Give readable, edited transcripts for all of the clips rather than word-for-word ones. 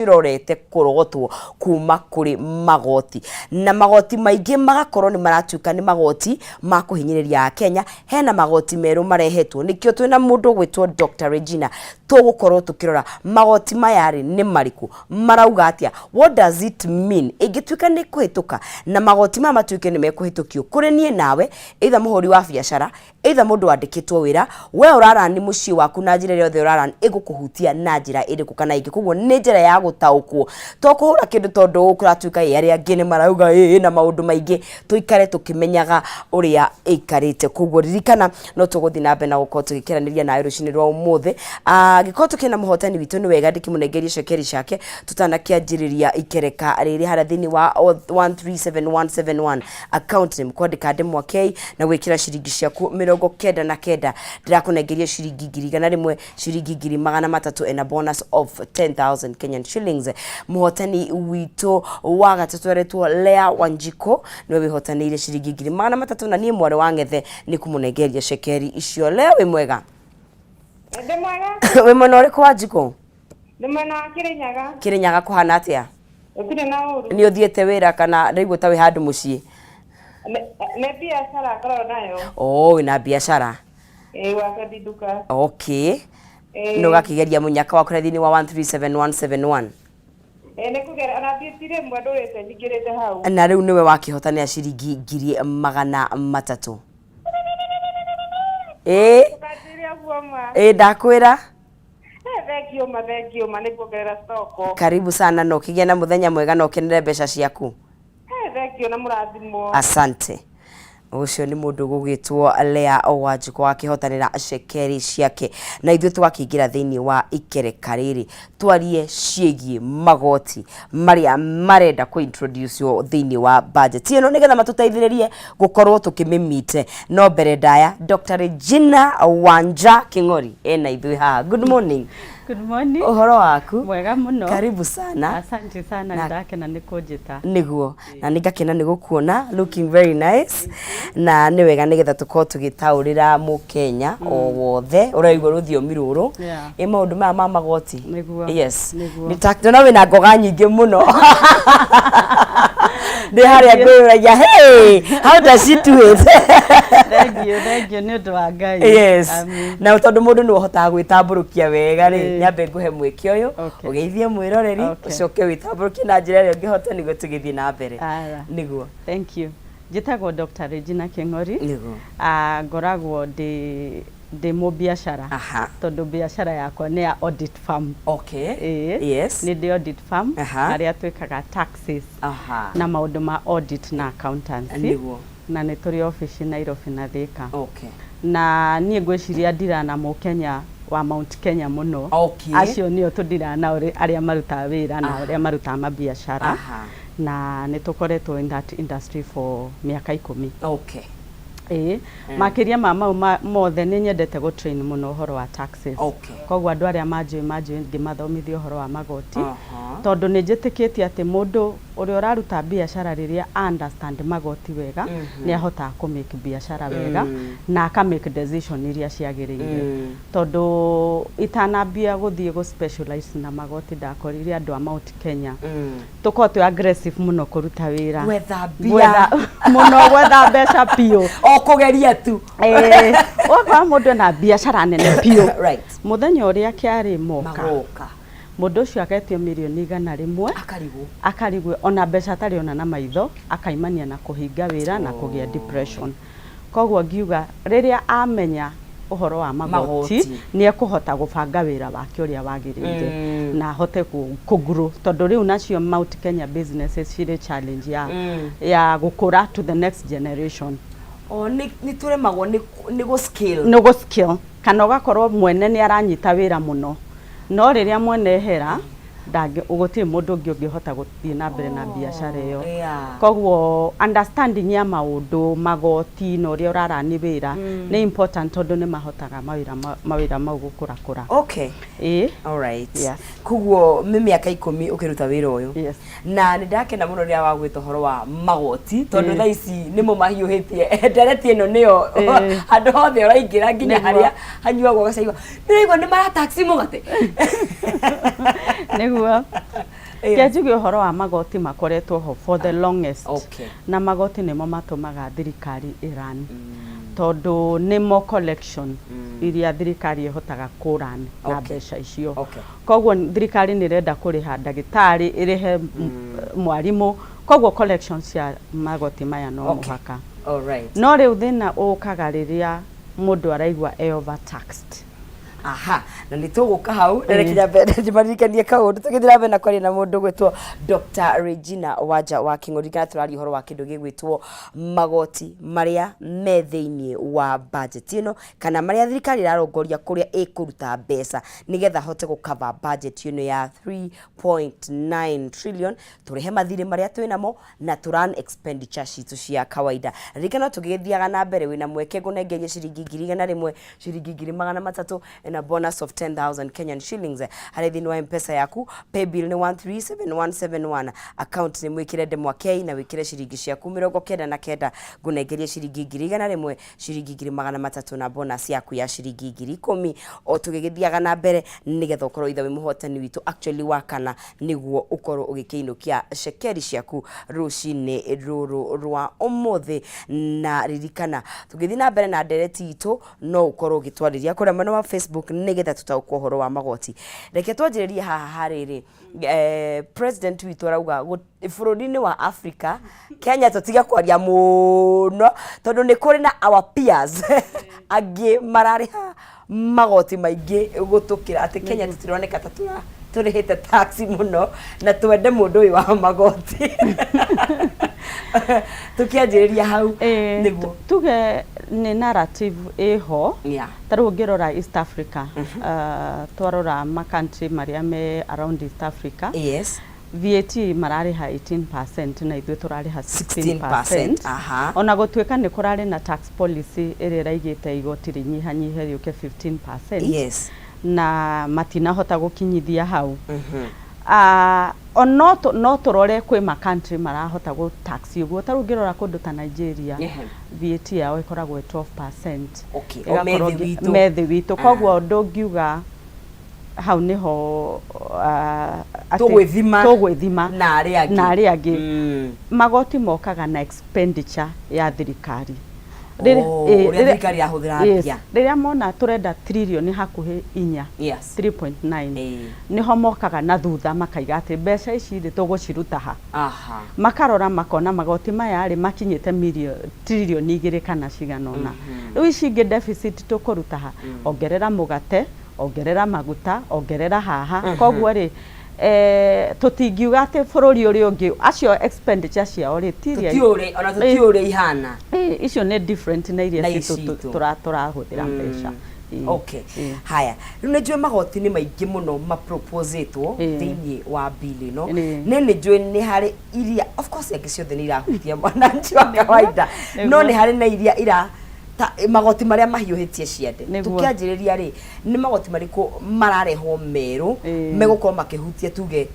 Cirorete kũrogotwo kuma kũrĩ magoti na magoti maingĩ magakorwo nĩ maratuĩka nĩ magoti ma kũhinyĩrĩria Akenya. Hena magoti merũ marehetwo, nĩkĩo twĩna mũndũ ũgwĩtwo Dr. Regina. Tũgũkorwo tũkĩrora magoti maya rĩ nĩ marĩkũ, marauga atĩa, what does it mean ĩngĩtuĩka nĩ kũhĩtũka, na magoti maya matuĩke nĩ mekũhĩtũkio kũrĩ niĩ nawe, either mũhũri wa biacara, either mũndũ wandĩkĩtwo wĩra, we ũrarani mũciĩ waku na njĩra ĩrĩa yothe ũrarani, ĩgũkũhutia na njĩra ĩrĩkũ kana ĩngĩ. Koguo nĩ njĩra ya gũtaũkwo, to kũhũra kĩndũ tondũ kũratuĩka ĩ arĩa angĩ nĩ marauga ĩ na maũndũ maingĩ, tũikare tũkĩmenyaga ũrĩa ĩikarĩte. Koguo ririkana no tũgũthiĩ na mbere na gũkorwo tũgĩkĩranĩria nawe rũcinĩ rwa ũmũthĩ. Angĩkorwo tũkĩrĩ na mũhotani witũ, nĩ wega ndĩkĩmũnengerie cekeri ciake tũtanakĩanjĩrĩria ikereka rĩrĩ harĩa thĩinĩ wa 137171 account name, kwandĩka ndemwa K na gwĩkĩra ciringi ciaku 99. Ndĩrakũnengeria ciringi 100,000, ciringi 300,000 and a bonus of 10,000 Kenyan shillings. Mũhotani witũ wa gatatũ aretwo Lea Wanjiko, nĩwe wĩhotanĩire ciringi 300,000, na niĩ mwarĩ wa ng'ethe nĩ kũmũnengeria cekeri icio. Lea, wĩ mwega? Ndĩ mwega. Wĩ mwena ũrĩkũ, Wanjiko? Ndĩ mwena wa Kĩrĩnyaga. Kĩrĩnyaga kũhana atĩa? Gũtirĩ na ũru. Nĩ ũthiĩte wĩra kana ndaigua ta wĩ handũ mũciĩ? Nĩ biacara ngoragwo nayo. Oh, wĩna biacara. Ĩĩ, wa nduka. Okay. Nĩ ũgakĩgeria mũnyaka waku thĩinĩ wa 137171? Ĩĩ, nĩ kũgera ona thiĩti rĩmwe ndũrĩte nyingĩrĩte hau. Na rĩu nĩwe wakĩhotanĩra ciringi 300,000. Ĩĩ. Ũkanjĩre ũguo ma. Ĩĩ, ndakwĩra. Eh, thank you ma, thank you ma, nĩ kuongerera stoko. Karibu sana, na ũkĩgĩa na mũthenya mwega na ũkenere mbeca ciaku. Eh, thank you na mũrathimwo. Asante. Ũcio nĩ mũndũ gũgĩtwo Lea Wanjikũ wakĩhotanĩra cekeri ciake, na ithuĩ twakĩingĩra thĩinĩ wa ikereka rĩrĩ twarie ciĩgiĩ magoti marĩa marenda kũ introduce thĩinĩ wa budget ĩno nĩgetha matũteithĩrĩrie gũkorwo tũkĩmĩmite. No mbere ndaya, Dr. Regina Wanja King'ori ena ithuĩ haha. Good morning. Good morning. Ũhoro waku? Mwega mũno. Karibu sana. Asante sana, ndakena nĩ kũnjĩta. Nĩguo, na nĩ ngakena nĩ gũkuona looking very nice, na nĩ wega nĩgetha tũkorwo tũgĩtaũrĩra mũkenya o wothe ũraigua rũthiomi rũrũ ĩ maũndũ maya ma magoti. Nĩguo. Yes. Nĩguo. Ndona wĩna ngoga nyingĩ mũno ndĩ harĩa ngwĩyũragia, "Hey, how does she do it?" Thank you, thank you, nĩ ũndũ wa Ngai. Yes. Amen. Na tondũ mũndũ nĩ ũhotaga gwĩtambũrũkia wega rĩ, nyambe ngũhe mweke ũyũ ũgeithie mwĩroreri, ũcoke wĩtambũrũkie na njĩra ĩrĩa ũngĩhota nĩguo tũgĩthiĩ na mbere. Aya. Nĩguo. Thank you. Njĩtagwo Dr. Regina King'ori. Nĩguo. Ah, ngoragwo ndĩ mũbiacara tondũ biacara yakwa nĩ ya audit firm. Ĩĩ. Nĩ ndĩ audit firm harĩa twĩkaga taxes na maũndũ ma audit na accountancy. Na nĩ tũrĩ obici Nairobi na Thika. Na niĩ ngwĩciria ndirana mũkenya wa Mount Kenya mũno. Acio nĩo tũndiraga nao arĩa marutaga wĩra na arĩa marutaga mabiacara. Na nĩ tũkoretwo in that industry for mĩaka 10. Ĩĩ, makĩria ma mau mothe nĩ nyendete gũ train mũno ũhoro wa taxes. Koguo andũ arĩa manjũĩ ngĩmathomithia ũhoro wa magoti, tondũ nĩ njĩtĩkĩtie atĩ mũndũ ũrĩa ũraruta biacara rĩrĩa a understand magoti wega, nĩ ahotaga kũ make biacara wega na aka make decision iria ciagĩrĩire. Tondũ itanambia gũthiĩ gũ specialize na magoti, ndakorire andũ a Mount Kenya tũkoragwo twĩ aggressive mũno kũruta wĩra. Gwetha mbia. Mũno gwetha mbeca biũ. O kũgeria tu. Ĩĩ, ũgakora mũndũ ena biacara nene biũ. Mũthenya ũrĩa kĩarĩ moka, Magoka. Mũndũ ũcio agetio mirioni 100. Akarigwo. Akarigwo ona mbeca atarĩ ona na maitho, akaimania na kũhinga wĩra na kũgĩa depression. Koguo ngiuga rĩrĩa amenya ũhoro wa magoti, Magoti. nĩ ekũhota gũbanga wĩra wake ũrĩa wagĩrĩire na ahote kũ grow, tondũ rĩu nacio Mount Kenya businesses cirĩ challenge ya gũkũra to the next generation. O nĩ tũremagwo nĩ gũ scale. Nĩ gũ scale, kana ũgakorwo mwene nĩ aranyita wĩra mũno, no rĩrĩa mwene ehera gũtirĩ mũndũ ũngĩ ũngĩhota gũthiĩ na mbere na biacara ĩyo. Koguo understanding ya maũndũ magoti na ũrĩa ũrarani wĩra nĩ important, tondũ nĩ mahotaga mawĩra mau gũkũra kũra. Ĩĩ. Alright. Yes. Koguo nĩ mĩaka 10 ũkĩruta wĩra ũyũ. Yes. Na nĩ ndakena mũno rĩrĩa wagwĩta ũhoro wa magoti, tondũ thaa ici nĩmo mahiũhĩtie ndereti ĩno, nĩyo handũ hothe ũraingĩra nginya harĩa hanyuagwo gacai, nĩũraigua nĩ marataxi mũgate. Nĩguo. Nĩguo. Ke njuge ũhoro wa magoti makoretwo ho for the longest. Na magoti nĩmo matũmaga thirikari ĩ run. Tondũ nĩmo collection iria thirikari ĩhotaga kũ run na mbeca icio. Koguo thirikari nĩ ĩrenda kũrĩha ndagĩtarĩ, ĩrĩhe mwarimũ, koguo collection cia magoti maya no mũhaka. No rĩu thĩna ũkaga rĩrĩa mũndũ araigua e overtaxed. Aha, na nĩ tũgũka hau na reke nyambe ndĩmaririkanie kaũndũ tũgĩthiĩ na mbere na kwaria na mũndũ ũgwĩtwo Dr. Regina Wanja wa Kĩng'ori kana tũraria ũhoro wa kĩndũ gĩgwĩtwo magoti marĩa me thĩinĩ wa budget ĩno kana marĩa thirikari ĩrarongoria kũrĩa ĩkũruta mbeca nĩgetha hote gũ cover budget ĩno ya 3.9 trillion, tũrĩhe mathirĩ marĩa twĩ namo na tũ run expenditure citũ cia kawaida. Ririkana tũgĩgĩthiaga na mbere wĩna mweke ngũnengerie ciringi 100,000, ciringi 300,000 and a bonus of 10,000 Kenyan shillings harĩ thĩinĩ wa M-Pesa yaku. Paybill nĩ 137171, account nĩ mwĩkĩre ndemwa K na wĩkĩre ciringi ciaku 99, ngũnengerie ciringi 100,000, ciringi 300,000 na bonus yaku ya ciringi 10,000 o tũgĩgĩthiaga na mbere nĩgetha ũkorwo ithe wĩ mũhotani witũ actually wa kana nĩguo ũkorwo ũgĩkĩinũkia cekeri ciaku rũcinĩ rũrũ rwa ũmũthĩ. Na ririkana tũgĩthiĩ na mbere na ndereti itũ no ũkorwo ũgĩtwarĩria kũrĩa mwena wa Facebook nĩgetha tũtaũkwo ũhoro wa magoti. Reke twanjĩrĩrie haha harĩrĩ president witũ arauga bũrũri-inĩ wa Africa, Kenya tũtige kwaria mũno tondũ nĩ kũrĩ na our peers angĩ mararĩha magoti maingĩ gũtũkĩra, atĩ Kenya tũtironeka ta tũrĩhĩte tax mũno na twende mũndũ ũyũ wa magoti. Tũkĩanjĩrĩria hau nĩguo tuge nĩ narrative ĩho. Ta rĩu ũngĩrora East Africa, twarora ma country marĩa me around East Africa, VAT mararĩha 18% na ithuĩ tũrarĩha 16%. 16%. Ona gũtuĩka nĩ kũrarĩ na tax policy ĩrĩa ĩraigĩte igoti rĩnyihanyihe rĩũke 15%, na matinahota gũkinyithia hau. No tũrore kwĩ ma country marahota gũ tax ũguo. Ta rĩu ũngĩrora kũndũ ta Nigeria, VAT yao ĩkoragwo ĩ 12%. O me Ĩgakorwo thĩ witũ. Me thĩ witũ. Koguo ndũngiuga hau nĩho atĩ Tũgwĩthima tũgwĩthima na arĩa angĩ. Na arĩa angĩ. Magoti mokaga na expenditure ya thirikari. Oh, ũrĩa thirikari yahũthĩra mbia. Rĩrĩa mona tũrenda trillion hakuhĩ 4, 3.9, nĩho mokaga na thutha makaiga atĩ mbeca ici rĩ tũgũciruta ha. Makarora makona magoti maya rĩ makinyĩte 2 trillion kana cigana ũna. Rĩu ici ingĩ deficit tũkũruta ha? Ongerera mũgate, ongerera maguta, ongerera haha. Koguo rĩ tũtingiuga atĩ bũrũri ũrĩa ũngĩ acio expenditure ciao rĩ ti iria Tũtiũrĩ ona tũtiũrĩ ihana. Icio nĩ different na iria Na citũ ici itũ. Tũrahũthĩra mbeca. Haya, rĩu nĩ njũĩ magoti nĩ maingĩ mũno maproposĩtwo thĩinĩ wa bill ĩno. Nĩ njũĩ nĩ harĩ iria, of course angĩ ciothe nĩ irahutia mwananchi wa kawaida, no nĩ harĩ na iria ira ta magoti marĩa mahiũhĩtie ciande. Tũkĩanjĩrĩria rĩ, nĩ magoti marĩkũ mararehwo merũ megũkorwo makĩhutia tuge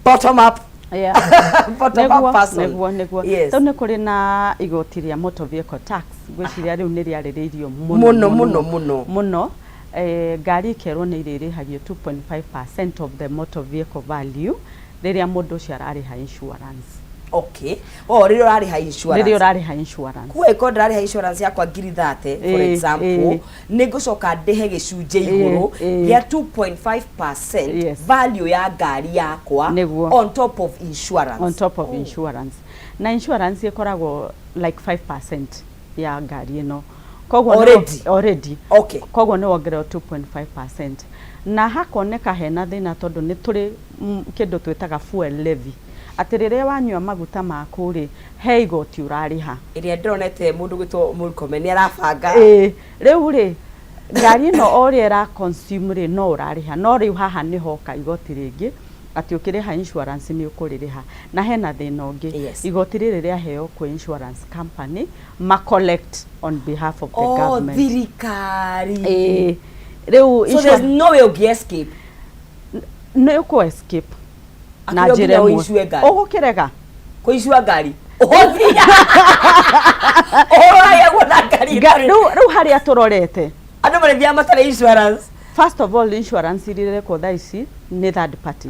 bottom up, bottom up person? Nĩguo. Rĩu nĩ kũrĩ na igoti rĩa motor vehicle tax. Ngwĩciria rĩu nĩ rĩarĩrĩirio mũno. Mũno mũno mũno. Mũno. Ngari ikerwo nĩ irĩrĩhagio 2.5% of the motor vehicle value rĩrĩa mũndũ ũcio ararĩha insurance. Okay, oh, rĩrĩa ũrarĩha insurance. Rĩrĩa ũrarĩha insurance. Kuo ĩkorwo ndĩrarĩha insurance yakwa 30,000 for example, nĩ ngũcoka ndĩhe gĩcunjĩ igũrũ gĩa 2.5% value ya ngari yakwa on top of insurance. On top of insurance. Na insurance ĩkoragwo like 5% ya ngari ĩno, koguo Already? Already. Koguo nĩ wongererwo 2.5% na hakoneka hena thĩna tondũ nĩ tũrĩ kĩndũ twĩtaga fuel levy, atĩ rĩrĩa wanyua maguta maku rĩ, he igoti ũrarĩha. Ĩrĩa ndĩronete mũndũ gwĩtwo Murkomen nĩ arabanga. Ĩĩ, rĩu rĩ ngari ĩno o ũrĩa ĩra consume rĩ no ũrarĩha, no rĩu haha nĩ hoka igoti rĩngĩ atĩ ũkĩrĩha insurance nĩ ũkũrĩrĩha. Na hena thĩna ũngĩ. Igoti rĩrĩ rĩaheo kwĩ insurance company ma collect on behalf of the government. Thirikari. Ĩĩ, rĩu So there's no way ũngĩ escape. Nĩ ũkũ escape na Akĩrĩ njĩra nginya ĩmwe. ũincue ngari. Ũgũkĩrega. Kũicua ngari ũhũthia ũhoro ũragĩagwo na ngari ĩtarĩ- Rĩu harĩa tũrorete, andũ marĩthiaga matarĩ insurance. First of all, insurance iria irekwo thaa ici nĩ third party.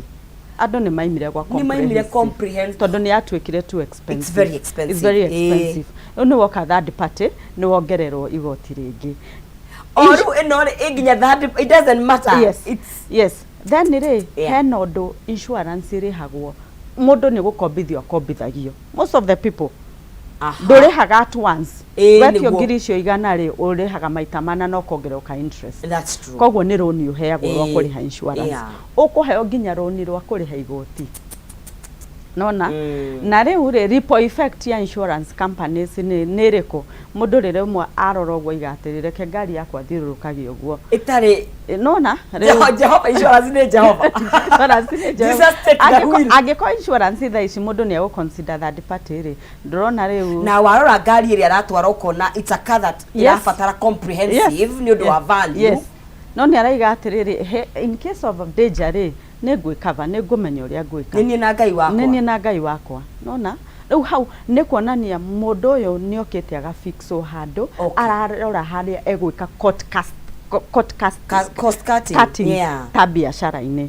Andũ nĩ maimire gwa Nĩ maimire comprehensive. Comprehensive. Tondũ nĩ yatuĩkire too expensive. It's very expensive. It's very expensive. Rĩu nĩ woka third party, nĩ wongererwo igoti rĩngĩ. O rĩu ĩno rĩ, ĩ nginya third, it doesn't matter. Yes. It's Yes, then rĩ, hena ũndũ insurance ĩrĩhagwo, mũndũ nĩ gũkombithio akombithagio. Most of the people ndũrĩhaga at once. Wetio 100,000 icio rĩ, ũrĩhaga maita mana na ũkongererwo ka interest. That's true. Koguo nĩ rũni ũheagwo rwa kũrĩha insurance. Ũkũheo nginya rũni rwa kũrĩha igoti nona. Na rĩu rĩ, ripple effect ya insurance companies nĩ ĩrĩkũ? Mũndũ rĩrĩa ũmwe arora ũguo aiga atĩrĩ, "Reke ngari yakwa thiũrũrũkagie ũguo." Ĩtarĩ Nona. Jehova, insurance nĩ Jehova. Insurance nĩ Jehova. Jesus take the wheel. Angĩkorwo insurance thaa ici mũndũ nĩ egũ consider third party rĩ, ndũrona rĩu? Na warora ngari ĩrĩa aratwara ũkona it's a car that ĩrabatara comprehensive nĩ ũndũ wa value. Yes, no nĩ araiga atĩrĩrĩ, in case of danger rĩ, nĩ ngwĩkaba, nĩ ngũmenya ũrĩa ngwĩka. Nĩ niĩ na Ngai wakwa. Nĩ niĩ na Ngai wakwa. Nona rĩu hau nĩ kuonania mũndũ ũyũ nĩ okĩte agafixwo handũ, ararora harĩa egwĩka cost Cost cutting. Cutting ta biacara-inĩ.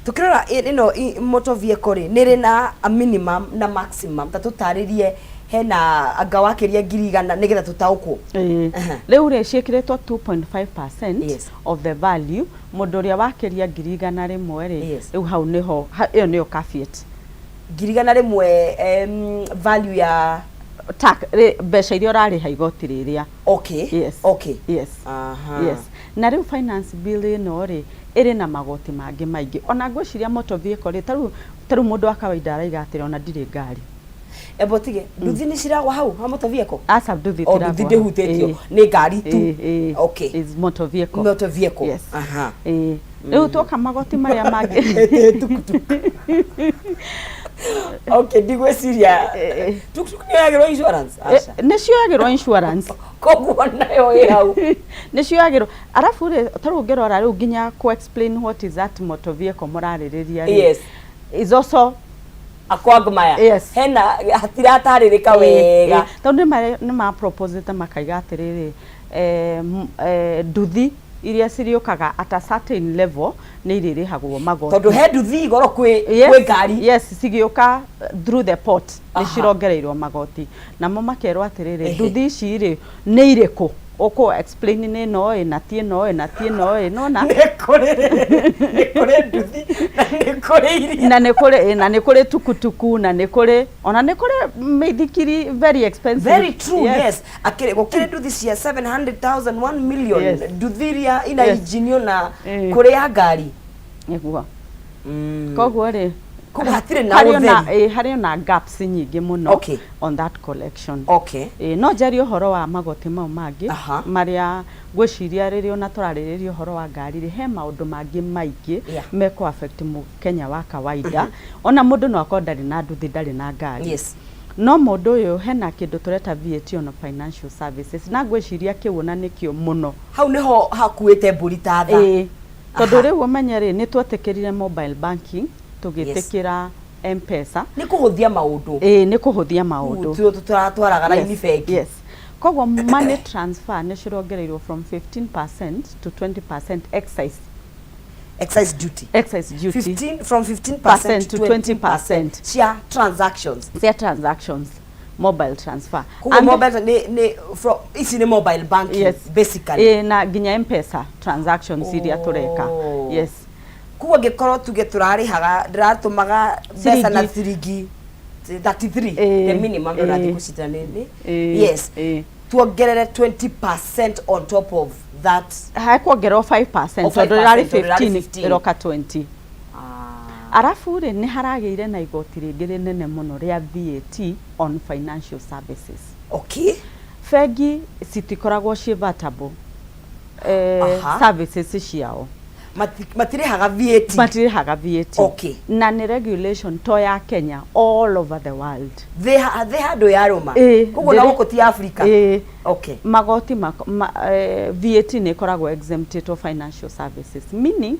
Tukirora ĩno motor vehicle rĩ, nĩ ĩrĩ na a minimum na maximum. Ta tũtarĩrie, hena anga wakĩria 100,000, nĩgetha tũtaũkwo. Ĩĩ. Rĩu rĩ, ciĩkĩrĩtwo 2.5% of the value. Mũndũ ũrĩa wakĩria 100,000 rĩ, rĩu hau nĩho ĩyo nĩyo caveat. 100,000, value ya Mbeca iria ũrarĩha igoti rĩrĩa. Yes. Yes. Yes, na rĩu finance bill ĩno rĩ, ĩrĩ na magoti mangĩ maingĩ. Ona ngwĩciria motor vehicle rĩ, tarĩu mũndũ wa kawaida araiga atĩrĩ, "Ona ndirĩ ngari." Ebo tige nduthi nĩ ciragwa hau ha motor vehicle? Aca, nduthi O nduthi itiragwa. ndĩhutĩtio? Nĩ ngari tu. Ĩĩ. Is motor vehicle. Motor vehicle. Yes. Ĩĩ, rĩu twoka magoti marĩa mangĩ. Tukutuk, okay, ndigwĩciria tuktuk nĩ yoyagĩrwo insurance. Aca. Nĩ cioyagĩrwo insurance. Koguo nayo ĩ hau. Nĩ cioyagĩrwo. Arabu rĩ, tarĩu ũngĩrora rĩu nginya ku explain what is that motor vehicle mũrarĩrĩria rĩ, is also a quagmire. Hena hatiratarĩrĩka wega. Tondũ nĩ ma proposite makaiga atĩrĩrĩ, nduthi iria cirĩũkaga at a certain level nĩ irĩrĩhagwo magoti. Tondũ he nduthi igoro kwĩ kwĩ ngari. Yes, cigĩũka through the port nĩ cirongereirwo magoti. Namo makerwo atĩrĩrĩ, nduthi ici rĩ, nĩ irĩkũ? Ũkũ explain nĩ ĩno ĩ, na ti ĩno ĩ, na ti ĩno ĩ, nona. Nĩ kũrĩ nduthi na nĩ kũrĩ iria. Na nĩ kũrĩ, na nĩ kũrĩ tukutuku, na nĩ kũrĩ, ona nĩ kũrĩ mĩithikiri very expensive. Very true. Yes, akĩrĩ gũkĩrĩ nduthi cia 700,000, 1 million. Nduthi iria ina injini ona kũrĩ ya ngari. Nĩguo. Koguo rĩ, Koguo hatirĩ na harĩ ona ũtheri. Harĩ ona gaps nyingĩ mũno on that collection. No njarie ũhoro wa magoti mau mangĩ marĩa ngwĩciria rĩrĩa ona tũrarĩrĩria ũhoro wa ngari rĩ, he maũndũ mangĩ maingĩ mekũ affect mũkenya wa kawaida. Ona mũndũ no akorwo ndarĩ na nduthi, ndarĩ na ngari, no mũndũ ũyũ hena kĩndũ tũreta VAT on financial services, na ngwĩciria kĩu ona nĩkĩo mũno. Hau nĩho hakuĩte mbũri ta tha. Ĩĩ, tondũ rĩu ũmenye rĩ, nĩ twetĩkĩrire mobile banking, tũgĩtĩkĩra M-Pesa. Nĩ kũhũthia maũndũ. Ĩĩ, nĩ kũhũthia maũndũ. Rĩu tũratwaraga raini bengi. Yes, koguo money transfer nĩ cirongereirwo from 15% to 20% excise. Excise duty. Excise duty. 15, from 15% percent to to 20% 20% cia transactions. Cia transactions, mobile transfer. Koguo mobile nĩ from ici nĩ mobile banking, basically. Ĩĩ, na nginya M-Pesa transactions iria tũreka. Yes. Koguo angĩkorwo tuge tũrarĩhaga, ndĩratũmaga mbeca na Ciringi. Ciringi 33, the minimum, ndũrathiĩ gũcita nĩ yes, tuongerere 20% on top of that. Hekuongererwo 5%, O tondũ ĩrarĩ 5%, tondũ ĩrarĩ 15, 15. ĩroka 20. Arabu rĩ, nĩ haragĩire na igoti rĩngĩ rĩnene mũno rĩa VAT on financial services. Bengi citikoragwo ciĩ vatable services ciao. Matirĩhaga VAT. Matirĩhaga VAT. Na nĩ regulation to ya Kenya, all over the world. Thĩ handũ yarũma. Koguo na gũkũ ti Africa. Ĩĩ. Magoti VAT nĩ ĩkoragwo exempted to financial services, meaning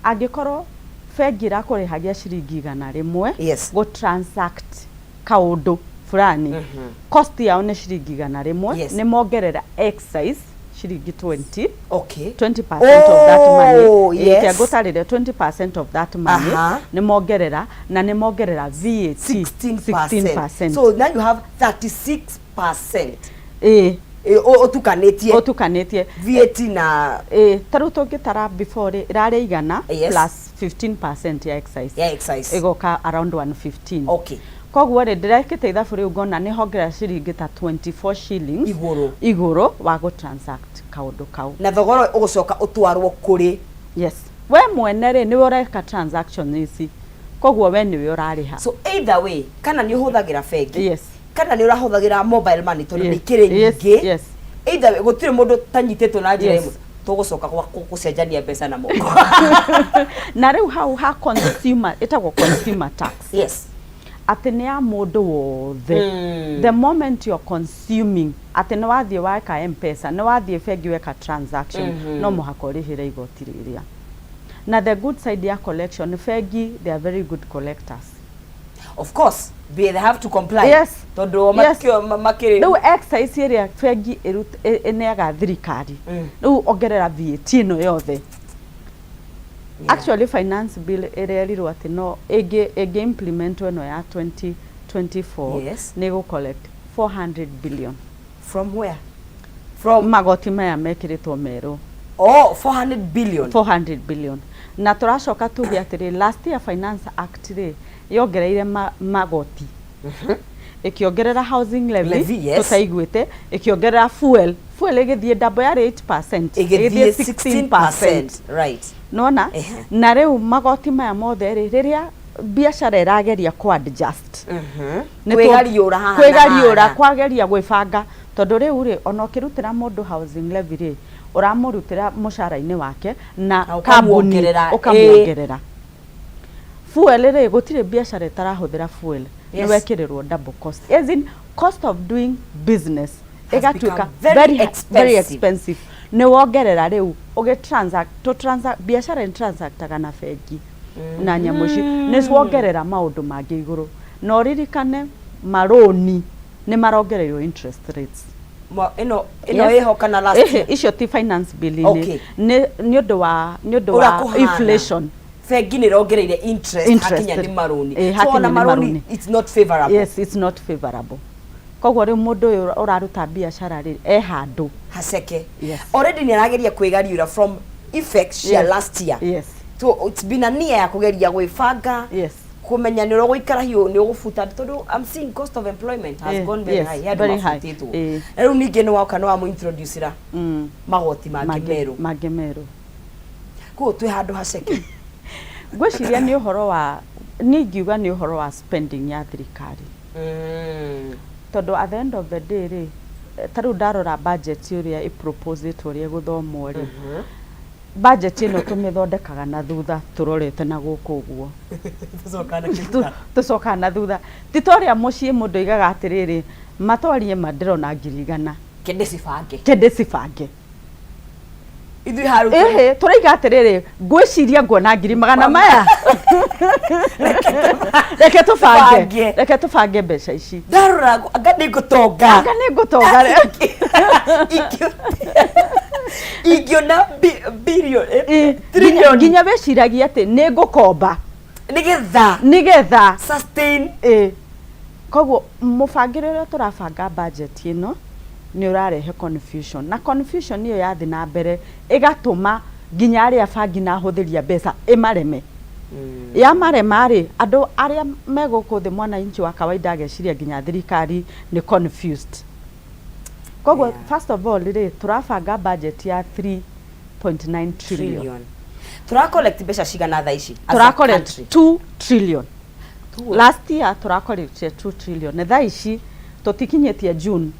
angĩkorwo bengi ĩrakũrĩhagia ciringi 100 gũ transact kaũndũ fulani, cost yao nĩ ciringi 100, nĩ mongerera excise Ciringi 20. 20% of that money. Reke ngũtarĩre, 20% of that money nĩ mongerera, na nĩ mongerera VAT. 16%. 16%. So now you have 36%. Ĩĩ. Ũtukanĩtie. Ũtukanĩtie. VAT na Ĩĩ, ta rĩu tũngĩtara before rĩ, ĩrarĩ 100 plus 15% ya excise. Ya excise. Ĩgoka around 115. Koguo rĩ, ndĩrekĩte ithabu rĩu ngona nĩ hongerera ciringi ta 24 shillings igũrũ. Igũrũ wa gũ transact kaũndũ kau. Na thogora ũgũcoka ũtwarwo kũrĩ Yes, we mwene rĩ, nĩwe ũreka transaction ici, koguo we nĩwe ũrarĩha. So either way, kana nĩ ũhũthagĩra bengi, kana nĩ ũrahũthagĩra mobile money, tondũ nĩ ikĩrĩ nyingĩ, either way gũtirĩ mũndũ tanyitĩtwo na njĩra ĩmwe, tũgũcoka gwa gũcenjania mbeca na moko. Na rĩu hau ha consumer, ĩtagwo consumer tax, atĩ nĩ ya mũndũ wothe. The moment you're consuming, atĩ nĩ wathiĩ weka Mpesa, nĩ wathiĩ bengi weka transaction, no mũhaka ũrĩhĩre igoti rĩrĩa. Na the good side ya collection, bengi, they are very good collectors. Of course they have to comply, tondũ o matikĩo makĩrĩ Rĩu excise ĩrĩa bengi ĩneaga thirikari, rĩu ongerera VAT ĩno yothe. Actually, finance bill ĩrerirwo atĩ no ĩngĩ implement ĩno ya 2024, nĩ ĩgũ collect 400 billion. From where? From magoti maya mekĩrĩtwo merũ. Oh, 400 billion. 400 billion. Na tũracoka tuge atĩrĩ, last year Finance Act rĩ, yongereire magoti, ĩkĩongerera housing levy, Levy, yes. Tũtaiguĩte, ĩkĩongerera fuel. Fuel ĩgĩthiĩ double, yarĩ 8% ĩgĩthiĩ 16%, right? Nona. Na rĩu magoti maya mothe rĩ, rĩrĩa biacara ĩrageria ku adjust, Kwĩgariũra haha na kwĩgariũra, haha. Kwageria gwĩbanga, tondũ rĩu rĩ, ona ũkĩrutĩra mũndũ housing levy rĩ, ũramũrutĩra mũcara-inĩ wake na Na kambuni ũkamuongerera, ũkamuongerera. Fuel rĩ, gũtirĩ biacara ĩtarahũthĩra fuel. Nĩ wekĩrĩrwo double cost, as in cost of doing business has ĩgatuĩka become very very expensive. Expensive. Nĩ wongerera rĩu ũgĩ transact to transact, biacara nĩ transactaga na bengi na nyamũ ici, nĩ wongerera maũndũ mangĩ igũrũ. Na ũririkane marũni nĩ marongereirwo interest rates. Ĩno ĩho kana last year? Icio ti finance bill-inĩ. Nĩ ũndũ Ũrĩa wa kũhana. inflation. Bengi nĩ ĩrongereire interest, Interest. hakinya nĩ marũni. So Hakinya ona nĩ marũni, marũni. it's not favorable. Yes, it's not favorable. Koguo rĩu mũndũ ũyũ ũraruta biacara rĩ, e handũ haceke. Already nĩ arageria kwĩgariũra from effects cia last year. So it's been a year ya kũgeria gwĩbanga, kũmenya nĩ ũgũikara hiũ, nĩ ũgũbuta, tondũ I'm seeing cost of employment has gone very high. He andũ very high. mabutĩtwo. Na rĩu ningĩ nĩ woka nĩ wamũ-introducera magoti mangĩ merũ. Mangĩ merũ. Koguo twĩ handũ haceke. Ngwĩciria nĩ ũhoro wa, niĩ ingiuga nĩ ũhoro wa spending ya thirikari, tondũ at the end of the day rĩ, ta rĩu ndarora budget ũrĩa ĩproposĩtwo, ũrĩa ĩgũthomwo rĩ, budget ĩno tũmĩthondekaga na thutha, tũrorete na gũkũ ũguo. Tũcokaga na kĩruta. Tũcokaga na thutha. Ti ta ũrĩa mũciĩ mũndũ oigaga atĩrĩrĩ, matwarie ma ndĩrona 100,000. Kende cibange. Kende cibange. Ithuĩ haru Ĩhĩ, tũraiga atĩrĩrĩ, ngwĩciria nguona ngiri magana maya, reke tũbange. Tũbange. Reke tũbange mbeca ici. Ndarora anga nĩ ngũtonga. Anga nĩ ngũtonga. Ingĩona billion, trillion. Nginya wĩciragia atĩ nĩ ngũkomba nĩgetha nĩgetha sustain. Ĩ, koguo mũbangĩre ũrĩa tũrabanga budget ĩno nĩ ũrarehe confusion, na confusion ĩyo yathiĩ na mbere ĩgatũma nginya arĩa bangi na ahũthĩri a mbeca ĩmareme. Yamarema rĩ, andũ arĩa me gũkũ thĩ, mwananchi wa kawaida ageciria nginya thirikari nĩ confused. Koguo first of all rĩ, tũrabanga budget ya 3.9 trillion. Trillion. Tũra collect mbeca cigana thaa ici as a Tũra collect country? 2 trillion. Two. Last year tũracollectire 2 trillion, na thaa ici tũtikinyĩtie June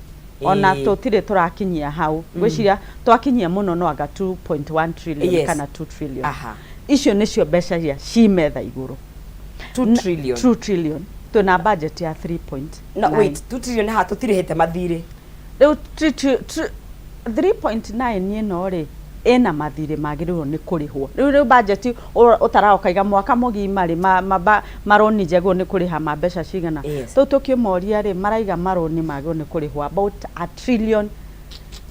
ona, tũtirĩ tũrakinyia hau. Ngwĩciria twakinyia mũno no anga 2.1 trillion kana 2 trillion. Icio nĩcio mbeca iria ci metha igũrũ. 2 trillion. 2 trillion, twĩna budget ya 3.9. No, wait, 2 trillion haha tũtirĩhĩte mathirĩ. Rĩu 3.9 ĩno rĩ, ĩna mathirĩ magĩrĩirwo nĩ kũrĩhwo. Rĩu budget ũtaraũkaiga mwaka mũgima rĩ, maroni njagĩrĩirwo nĩ kũrĩha ma mbeca cigana? Rĩu tũkĩmoria rĩ, maraiga maroni magĩrĩirwo nĩ kũrĩhwo about a trillion.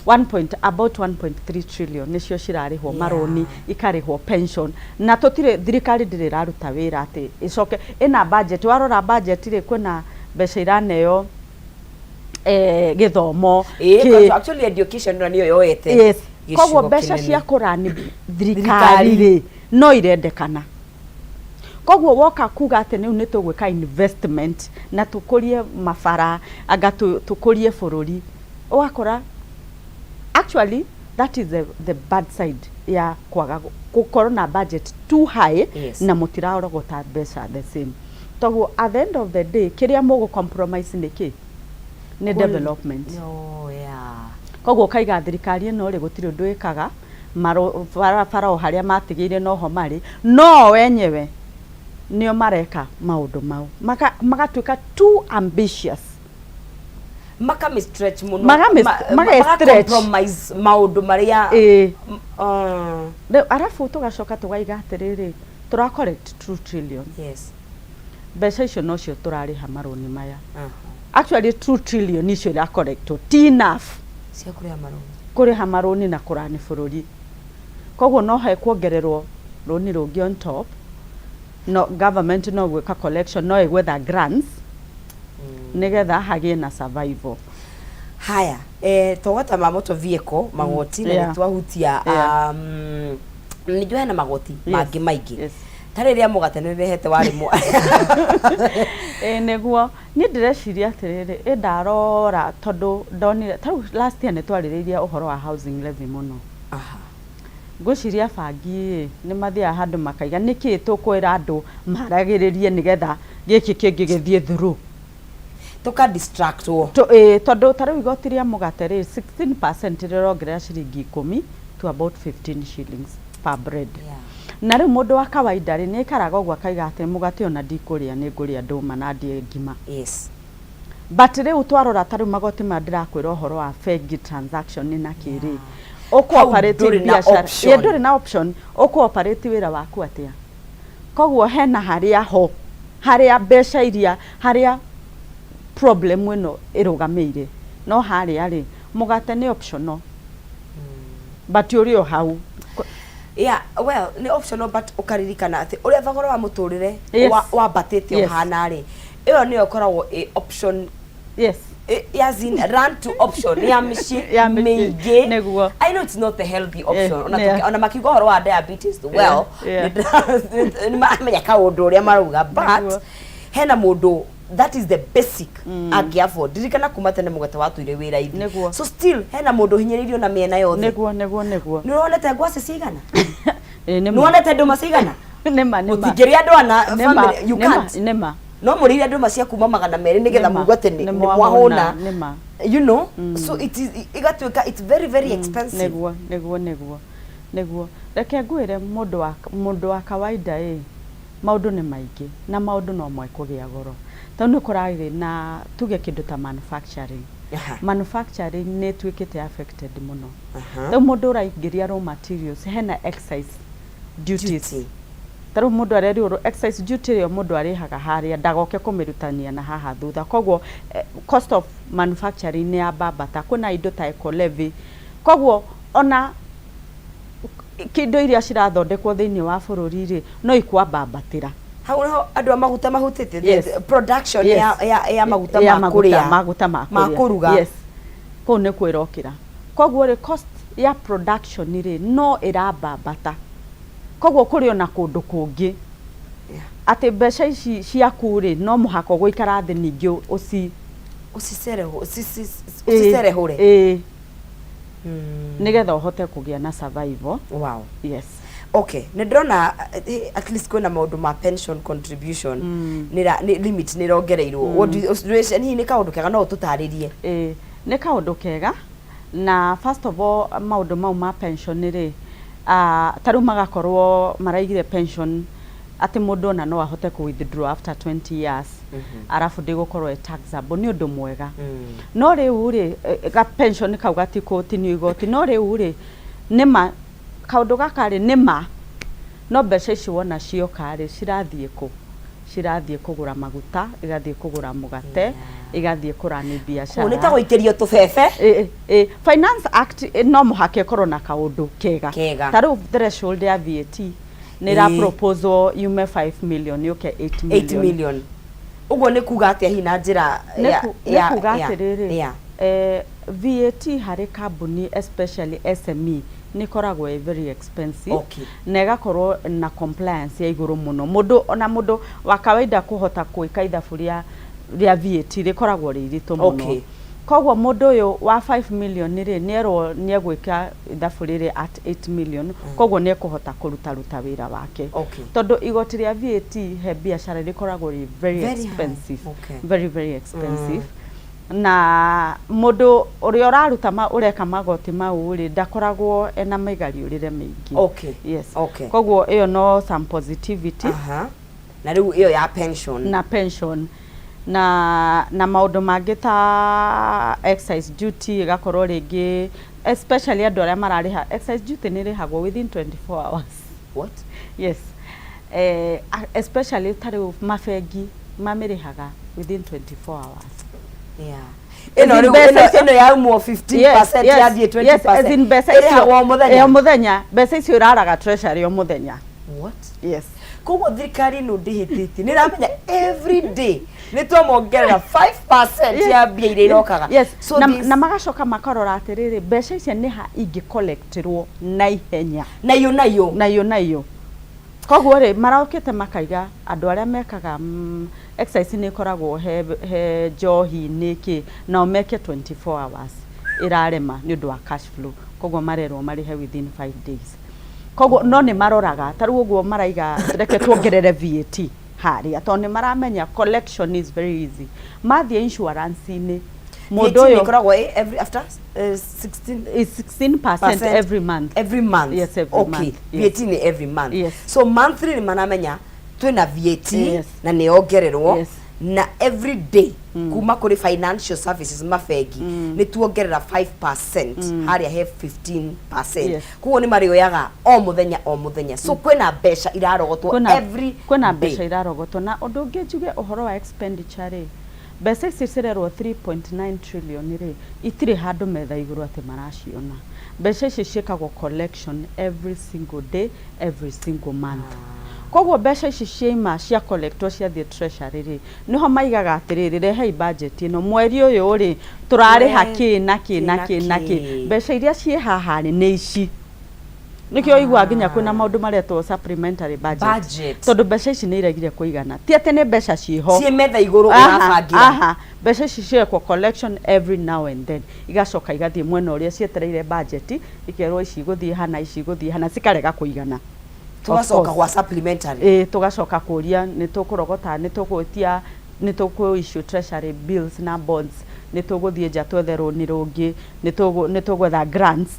1 point, about 1.3 trillion nĩcio cirarĩhwo marũni, ikarĩhwo pension, na tũtirĩ, thirikari ndĩrĩ ĩraruta wĩra atĩ ĩcoke ĩna budget. Warora budget rĩ, kwĩna mbeca iraneo gĩthomo. Actually education na nĩyo yoete Yes, koguo gĩcigo mbeca kĩnene. Cia kũrani thirikari rĩ, no irendekana. Koguo woka kuga atĩ rĩu nĩ tũgwĩka investment na tũkũrie mabara, anga tũkũrie bũrũri, ũgakora actually that is the bad side ya kwaga gũkorwo na budget too high na mũtirarogota mbeca the same. Toguo at the end of the day, kĩrĩa mũgũ compromise nĩ kĩ? Nĩ development. Koguo ũkaiga thirikari ĩno rĩ, gũtirĩ ũndũ ĩkaga, barabara o harĩa matigĩire noho marĩ, no wenyewe nĩo mareka maũndũ mau. Magatuĩka too ambitious. Makami stretch mũno. Maka stretch. Compromise maũndũ marĩa Rĩu arabu tũgacoka tũgaiga atĩrĩrĩ, tũra collect 2 trillion. Mbeca icio nocio tũrarĩha marũni maya. Actually 2 trillion icio ira collectwo ti enough cia kũrĩha marũni. Kũrĩha marũni na kũrani bũrũri. Koguo no hekuongererwo rũni rũngĩ on top. No government no gwĩka collection, no ĩgwetha grants nĩgetha hagĩe na survival. Haya, twagwata ma motor vehicle magoti na nĩtwahutia nĩnjũĩ hena magoti mangĩ maingĩ ta rĩrĩa mũgate nĩ rĩrehete warĩmũ. Ĩ nĩguo niĩ ndĩreciria atĩrĩrĩ, ĩ ndarora tondũ ndonire tarĩu last year nĩ twarĩrĩirie ũhoro wa housing levy mũno. Ngwĩciria bangi ĩ nĩ mathiaga handũ makaiga nĩkĩ tũkwĩra andũ maragĩrĩrie nĩgetha gĩkĩ kĩngĩ gĩthiĩ through. Tũka distractwo. Tondũ ta rĩu igoti rĩa mũgate rĩ, 16% rĩrongerera ciringi 10 to about 15 shillings per bread. Na rĩu mũndũ wa kawaida rĩ, nĩ aikaraga ũguo akaiga atĩ mũgate ona ndikũrĩa, nĩ ngũrĩa ndũma na ndĩe ngima. But rĩu twarora ta rĩu magoti maya ndĩrakwĩra ũhoro wa bengi transaction na kĩrĩ, ũkũ Hau operate ndũrĩ na biacara option. Ĩ, ndũrĩ na option. Ũkũ operate wĩra waku atĩa? Koguo hena harĩa ho harĩa mbeca iria, harĩa problem ĩno ĩrũgamĩire, no harĩa rĩ, mũgate nĩ optional, but ũrĩ o hau. Yeah, well, nĩ optional, but ũkaririkana atĩ ũrĩa thogora wa mũtũrĩre wambatĩte ũhana rĩ, ĩyo nĩyo ĩkoragwo ĩ option as in run to option ya mĩciĩ Ya mĩciĩ, mĩingĩ. Nĩguo. I know it's not the healthy option. Ona ona makiuga ũhoro wa diabetes, well, nĩ maramenya kaũndũ ũrĩa marauga, but hena mũndũ that is the basic angĩ afford. Ririkana kuma tene mũgate watũire wĩra ithi. So still hena mũndũ ũhinyĩrĩirio na mĩena yothe. nĩguo nĩguo nĩguo Nĩ ũronete ngwacĩ cigana? Ĩ, nĩ Nĩ ma. wonete ndũma cigana? Nĩ ma, nĩ ma. Mũtingĩrĩa andũ ana Nĩ ma, family, you nĩ ma, can't. Nĩ ma. No mũrĩire ndũma cia kuma 200 nĩgetha Nĩ ma. muigue atĩ nĩ Nĩ nĩ mwahũna, mwahũna. Nĩ ma. So it is, igatuĩka it's very very expensive. Nĩguo reke ngwĩre, mũndũ wa kawaida ĩ, maũndũ nĩ maingĩ na maũndũ no mekũgĩa goro, tondũ nĩ kũrarĩ na tuge kĩndũ ta manufacturing. Manufacturing nĩ ĩtuĩkĩte affected mũno. Rĩu mũndũ ũraingĩria raw materials, hena excise duties. Duty. Ta rĩu mũndũ arerirwo excise duty ĩrĩa mũndũ arĩhaga harĩa ndagoke kũmĩrutania na haha thutha. Koguo cost of manufacturing nĩ yambambata. Kwĩna indo ta eco levy, koguo ona kĩndũ iria cirathondekwo thĩinĩ wa bũrũri rĩ, no ikwambambatĩra. Hau niho andũ a maguta mahutĩtie the production ya maguta ya ma kũrĩa, maguta ma ma kũrĩa. Kũruga. Yes, kũu nĩ kwĩrokĩra. Koguo rĩ, cost ya production rĩ, no ĩrambambata. Koguo kũrĩ ona kũndũ kũngĩ atĩ mbeca ici ciaku rĩ, no mũhaka ũgũikara thĩ ningĩ ũci ũcicerehũre. Ĩĩ, nĩgetha ũhote kũgĩa na survival. Yes. Okay, nĩ ndĩrona at least kwĩna maũndũ ma pension contribution, nĩ limit nĩ ĩrongereirwo. What do you- hihi nĩ kaũndũ kega? No ũtũtarĩrie? Ĩĩ, nĩ kaũndũ kega. Na first of all, maũndũ mau ma pension rĩ, ta rĩu magakorwo maraigire pension atĩ mũndũ ona no ahote kũ withdraw after 20 years, arabu ndĩgũkorwo ĩ taxable, nĩ ũndũ mwega. No rĩu rĩ, ga pension kau gatikũtinio igoti. No rĩu rĩ, nĩma kaũndũ gaka rĩ, nĩma no mbeca ici wona cioka rĩ, cirathiĩ kũ? Cirathiĩ kũgũra maguta, igathiĩ kũgũra mũgate, igathiĩ kũrani biacara. Nĩ ta gũikĩrio tũbebe. Ĩ, Finance Act no mũhaka ĩkorwo na kaũndũ kega. Kega. Ta rĩu threshold ya VAT nĩ ĩra proposal yume 5 million yũke 8 8 million. Million. Ũguo nĩ kuga atĩa hihi na njĩra Nĩ nĩ kuga atĩrĩrĩ, VAT harĩ kambuni especially SME nĩ ĩkoragwo ĩ very expensive. Na ĩgakorwo na compliance ya igũrũ mũno. Mũndũ ona mũndũ wa kawaida kũhota gwĩka ithabu rĩa VAT rĩkoragwo rĩ iritũ mũno. Koguo mũndũ ũyũ wa 5 million rĩ, nĩerwo nĩegwĩka ithabu rĩrĩ at 8 million, koguo nĩekũhota kũrutaruta wĩra wake. Tondũ igoti rĩa VAT he biacara rĩkoragwo rĩ very Very high. expensive. Very very expensive. Na mũndũ ũrĩa ũraruta ma, ũreka magoti mau rĩ, ndakoragwo ena mĩgariũrĩre mĩingĩ. Yes. Koguo ĩyo no some positivity. Na rĩu ĩyo ya pension. Na pension na maũndũ mangĩ ta excise duty ĩgakorwo rĩngĩ, especially andũ arĩa mararĩha excise duty nĩ ĩrĩhagwo within 24 hours. What? Yes. Especially ta rĩu mabengi mamĩrĩhaga within 24 hours. Ĩno rĩu ĩno yaumwo 15% yathiĩ 20%. Yes, as in mbeca icio ĩrĩhagwo o mũthenya. O mũthenya. Mbeca icio iraraga treasury o mũthenya. What? Yes. Koguo thirikari ĩno ndĩhĩtĩtie, nĩ ĩramenya every day nĩ twamongerera 5% ya mbia iria irokaga. Yes. So na, na magacoka makarora atĩrĩrĩ, mbeca icio nĩ ha ingĩ collectirwo na ihenya. Nayo nayo. Nayo nayo. Koguo rĩ, marokĩte makaiga andũ arĩa mekaga excise nĩ ĩkoragwo he njohi nĩ kĩ, nao meke 24 hours ĩrarema nĩ ũndũ wa cash flow, koguo marerwo marĩhe within 5 days. Koguo no nĩ maroraga ta rĩu ũguo maraiga reke tuongerere VAT harĩa, tondũ nĩ maramenya collection is very easy. Mathiĩ insurance-inĩ, mũndũ ũyũ ĩkoragwo ĩ every after 16 is 16% every month. Every month. Yes, every month. Yes. VAT nĩ every month. Yes. So monthly nĩ maramenya twĩna VAT na nĩ yongererwo na every day kuma kũrĩ financial services, mabengi, nĩ tuongerera 5% harĩa he 15%. Koguo nĩ marĩoyaga o mũthenya o mũthenya, so kwĩna mbeca irarogotwo every kwĩna day. Mbeca irarogotwo. Na ũndũ ũngĩ njuge ũhoro wa expenditure rĩ, mbeca ici cirerwo 3.9 trillion rĩ, itirĩ handũ metha igũrũ atĩ maraciona. Mbeca ici ciĩkagwo collection every single day, every single month. Koguo mbeca ici ciaima cia collectwo ciathiĩ treasury rĩ, nĩho maigaga atĩrĩrĩ, rehei budget ĩno, mweri ũyũ rĩ, tũrarĩha kĩ na kĩ na kĩ na kĩ, mbeca iria ciĩ haha rĩ nĩ ici. Nĩkĩo ũiguaga nginya kwĩna maũndũ maretwo supplementary budget, Budget. Tondũ mbeca ici nĩ iregire kũigana. Ti atĩ nĩ mbeca ciĩho ciĩ metha igũrũ ũrabangĩra. Aha, mbeca ici cirekwo collection every now and then, igacoka igathiĩ mwena ũrĩa cietereire budget, ikerwo ici igũthiĩ hana, ici igũthiĩ hana, cikarega kũigana. Tũgacoka gwa supplementary. Ĩ, tũgacoka kũria nĩ tũkũrogota, nĩ tũgwĩtia, nĩ tũkũ issue treasury bills na bonds, nĩ tũgũthiĩ nja twethe rũni rũngĩ, nĩ tũgwetha grants,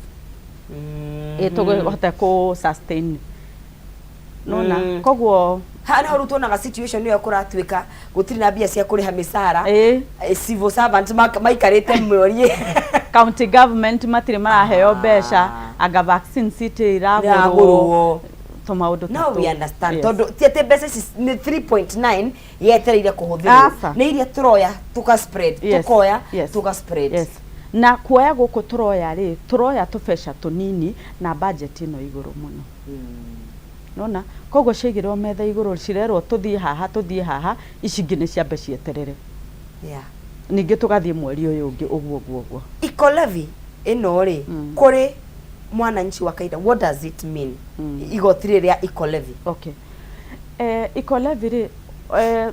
ĩ, tũhote kũ sustain nona. Koguo Haha nĩho rĩu tuonaga situation ĩyo kũratuĩka gũtirĩ na mbia cia kũrĩha mĩcara. Civil servants maikarĩte mweri. County government matirĩ maraheo mbeca, anga vaccine citirĩ iragũrwo. Iragũrwo. Tũmaũndũ ta Now we tũu. understand. Yes. Tondũ ti atĩ mbeca ici nĩ 3.9 yetereire kũhũthĩrwo. Aca. Nĩ iria tũroya tũka spread, tũkoya tũka spread. Yes. Na kuoya gũkũ tũroya rĩ, tũroya tũbeca tũnini na budget ĩno igũrũ mũno. Nona koguo ciaigĩrwo metha igũrũ, cirerwo tũthiĩ haha, tũthiĩ haha, ici ingĩ nĩ ciambe cieterere. Ningĩ tũgathiĩ mweri ũyũ ũngĩ, ũguo ũguo ũguo. Eco levy ĩno rĩ, kũrĩ mwananchi wa kawaida, what does it mean, igoti rĩrĩ rĩa eco levy? Okay. Eco levy rĩ,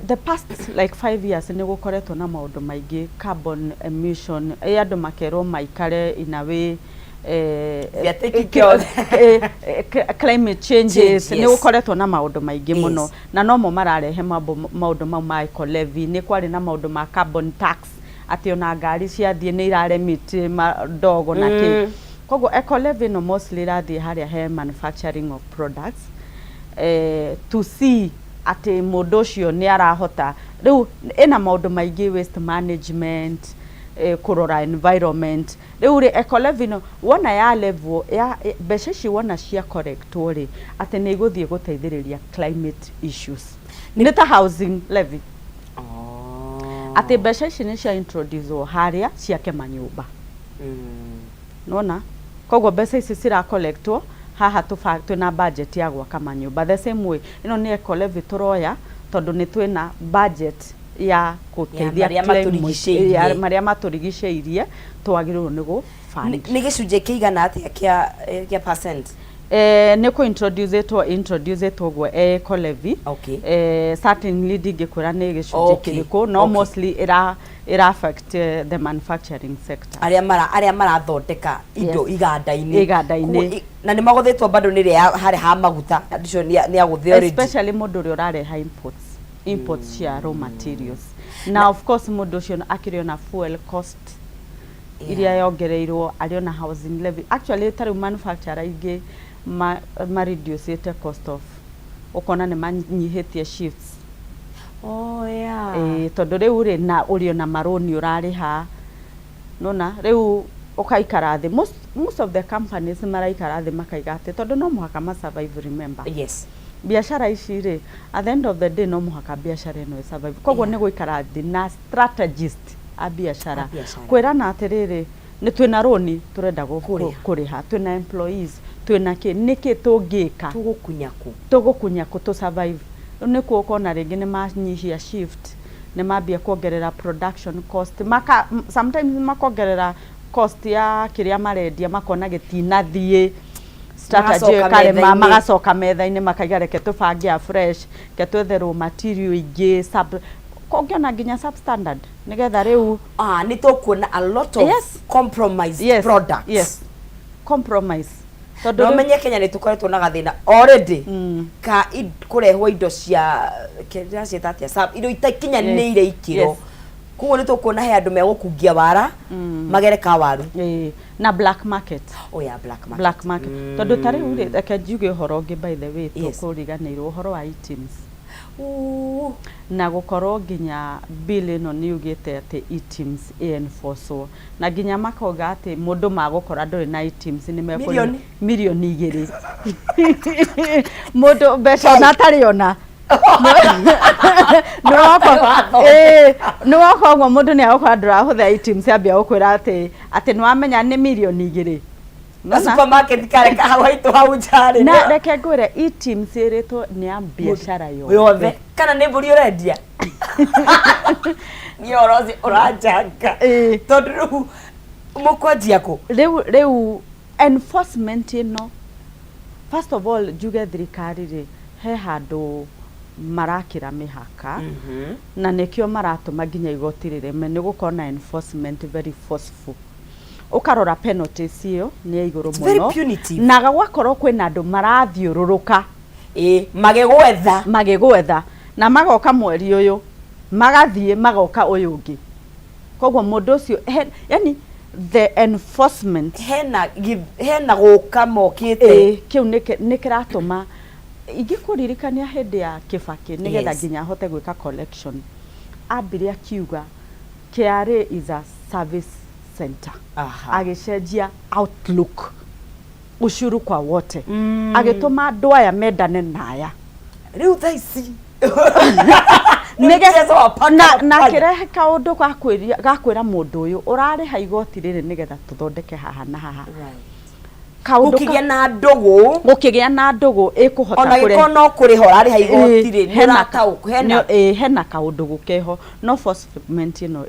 the past like 5 years nĩ gũkoretwo na maũndũ maingĩ, carbon emission, andũ makerwo maikare in a way We are taking care of climate changes. Change, nĩ yes. Gũkoretwo na maũndũ maingĩ mũno na nomo mararehe maũndũ mau ma eco levy. Nĩ kwarĩ na maũndũ ma carbon tax, atĩ ona ngari ciathiĩ nĩ iraremit ndogo na kĩ. Koguo eco levy ĩno mostly ĩrathiĩ harĩa he manufacturing of products, to see atĩ mũndũ ũcio nĩ arahota. Rĩu ĩna maũndũ maingĩ, waste management, kũrora environment. Rĩu rĩ, eco levy ĩno wona ya level ya mbeca ici wona cia collectwo rĩ, atĩ nĩ igũthiĩ gũteithĩrĩria climate issues. Nĩ ta housing levy. Oh. Atĩ mbeca ici nĩ cia introduce harĩa ciake manyũmba. Nona koguo mbeca ici cira collectwo haha tũba twĩna budget ya gwaka manyũmba. The same way ĩno nĩ eco levy tũroya tondũ nĩ twĩna budget ya gũteithia marĩa climate- matũrigicĩirie. ya marĩa matũrigicĩirie twagĩrĩirwo nĩ gũ fund. Nĩ gĩcunjĩ kĩigana atĩa kĩa kĩa percent? Nĩ kũ introduce ĩtwo introduce ĩtwo ũguo eco levy. Certainly ndingĩkwĩra nĩ gĩcunjĩ kĩrĩkũ no mostly ĩra ĩra affect the manufacturing sector. Arĩa mara arĩa marathondeka indo iganda-inĩ. Iganda-inĩ. Koguo na nĩ magũthĩtwo bado nĩ ĩrĩa harĩa ha maguta, andũ acio nĩ agũthe already. Especially mũndũ ũrĩa ũrareha imports cia raw materials, na of course mũndũ ũcio akĩrĩ ona fuel cost iria yongereirwo, arĩ ona housing levy. Actually ta rĩu manufacturer aingĩ ma reducĩte cost of, ũkona nĩ manyihĩtie shifts. Ĩĩ, tondũ rĩu rĩ na ũrĩ ona marũni ũrarĩha, nona rĩu ũkaikara thĩ, most of the companies maraikara thĩ makaiga atĩ tondũ no mũhaka ma survive, remember, biacara ici rĩ, at the end of the day no mũhaka biacara ĩno ĩ survive. Koguo nĩ gũikara thĩ na strategist a biacara. A biacara. Kwĩrana atĩrĩrĩ, nĩ twĩna rũni tũrenda Kũrĩha. kũrĩha, twĩna employees, twĩna kĩ, nĩkĩ tũngĩka? Tũgũkunya kũ? Tũgũkunya kũ tũ survive? Rĩu nĩkuo ũkona rĩngĩ nĩ manyihia shift, nĩ mambia kuongerera production cost, maka sometimes makongerera cost ya kĩrĩa marendia, makona gĩtinathiĩ strategy Magacoka ĩkarema. metha-inĩ. Magacoka metha-inĩ makaiga, reke tũbange afresh, reke twethe raw material ingĩ sub kũngĩona nginya substandard nĩgetha rĩu Ah, nĩ tũkuona a lot of compromised products. Yes, compromise tondũ No rĩu menye Kenya nĩ tũkoretwo na gathĩna already ka kũrehwo indo cia kĩraciĩta atĩa, indo itakinyanĩire ikĩro. Koguo nĩ tũkuona he andũ megũkungia wara magere ka waru. Ĩĩ, na black market. Oh yeah, black market. Black market, tondũ ta rĩu rĩ, reke njuge ũhoro ũngĩ, by the way, tũkũriganĩirwo ũhoro wa eTIMS. Ooh. Na gũkorwo nginya bill ĩno nĩ yugĩte atĩ eTIMS ĩ-enforcewo, na nginya makoiga atĩ mũndũ magũkora ndũrĩ na eTIMS nĩ mekũrĩ Mirioni. 2 mirioni mũndũ mbeca ona atarĩ ona. Ĩĩ, nĩ woka ũguo mũndũ nĩ agũkora ndũrahũthĩra eTIMS, ambia gũkwĩra atĩ nĩ wamenya nĩ 2 mirioni. Na supermarket kare ka hau haitũ hau njarĩ. Na reke ngwĩre, eTIMS ĩrĩtwo nĩ ya biacara yothe. Yothe, kana nĩ mbũri ũrendia, niĩ ũhoro ũcio ũranjanga. Tondũ rĩu mũkwanjia kũ? Rĩu enforcement ĩno, first of all njuge thirikari rĩ, he handũ marakĩra mĩhaka, na nĩkĩo maratũma nginya igoti rĩreme nĩ gũkorwo na enforcement very forceful. Ũkarora penalties ĩyo nĩ ya igũrũ It's very mũno punitive. Na gwakorwo kwĩna andũ marathiũrũrũka Ĩ, magĩgwetha. Magĩgwetha na magoka mweri ũyũ, magathiĩ magoka ũyũ ũngĩ, koguo mũndũ ũcio yani the enforcement Hena gũka mokĩte. Ĩĩ, kĩu nĩ kĩratũma ingĩkũririkania hĩndĩ ya Kĩbakĩ nĩgetha nginya ahote gwĩka collection, ambire akiuga KRA is a service center. Agĩcenjia outlook, ushuru kwa wote, agĩtũma andũ aya mendane na aya. Rĩu thaa ici mchezo wa paka na na na panya. akĩrehe kaũndũ ga kwĩra mũndũ ũyũ ũrarĩha igoti rĩrĩ nĩgetha tũthondeke haha na haha kaũndũ Gũkĩgĩa na ndũgũ. Gũkĩgĩa na ndũgũ ĩkũhota Ona kũrehe gĩkorwo no kũrĩha ũrarĩha igoti rĩ, nĩ hena ũrataũkwo hena hena kaũndũ gũkeho, no enforcement ĩno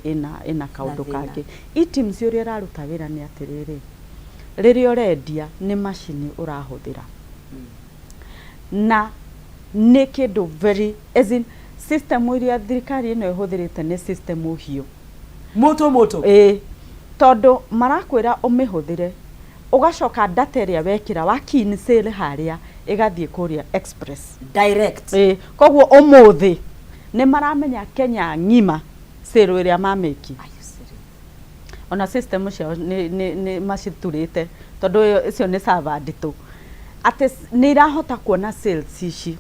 ĩna kaũndũ thĩna. Kangĩ. eTIMS ũrĩa ĩraruta wĩra nĩ atĩrĩrĩ, rĩrĩa ũrendia nĩ macini ũrahũthĩra, na nĩ kĩndũ very, as in, system iria thirikari ĩno ĩhũthĩrĩte nĩ system hiũ. Moto moto. Ĩĩ, tondũ marakwĩra ũmĩhũthĩre, ũgacoka data ĩrĩa wekĩra wa key in sale harĩa ĩgathiĩ kũrĩa express. Direct. Ĩĩ, koguo ũmũthĩ nĩ maramenya Kenya ng'ima sale ĩrĩa mamĩki. Are you serious? Ona system ciao nĩ maciturĩte tondũ icio nĩ server nditũ atĩ nĩ irahota kuona sales ici.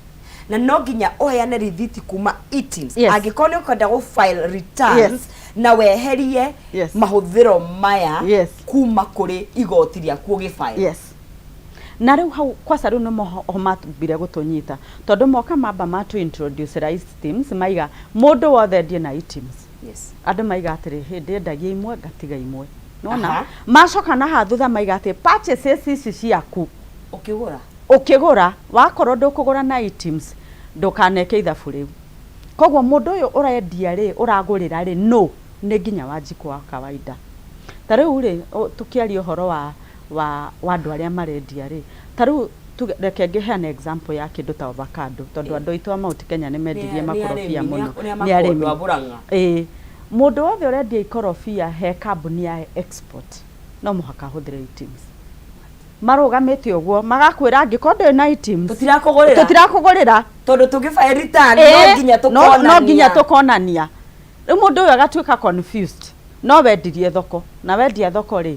Na no nginya ũheane rithiti kuma eTIMS angĩkorwo nĩ ũkwenda gũ file returns na weherie mahũthĩro maya kuma kũrĩ igoti rĩaku ũgĩ file. Yes, Na rĩu hau kwaca rĩu nĩmo ho mambire gũtũnyita, tondũ moka mamba matũ introduce ra eTIMS, maiga mũndũ wothe endie na eTIMS. Andũ maiga atĩrĩ, hĩ, ndĩendagia imwe ngatiga imwe. Nĩwona? Macoka na haha thutha maiga atĩ purchases ici ciaku Ũkĩgũra. Ũkĩgũra, wakorwo ndũkũgũra na eTIMS, ndũkaneke ithabu rĩu. Koguo mũndũ ũyũ ũrendia rĩ, ũragũrĩra rĩ, nũ? Nĩ nginya Wanjikũ wa kawaida. Ta rĩu rĩ, tũkĩaria ũhoro wa wa wa andũ arĩa marendia rĩ, ta rĩu tuge reke ngĩheane example ya kĩndũ ta avocado, tondũ andũ aitũ a Mount Kenya nĩ mendirie makorobia mũno. Nĩ arĩmi. Ĩĩ. Mũndũ wothe ũrendia ikorobia he kambuni ya export, no mũhaka ahũthĩre eTIMS. Marũgamĩte ũguo, magakwĩra angĩkorwo ndũrĩ na eTIMS, Tũtirakũgũrĩra. Tũtirakũgũrĩra. Tondũ tũngĩ file return, no nginya tũkonania. No nginya tũkonania. Rĩu mũndũ ũyũ agatuĩka confused, no wendirie thoko, na wendia thoko rĩ,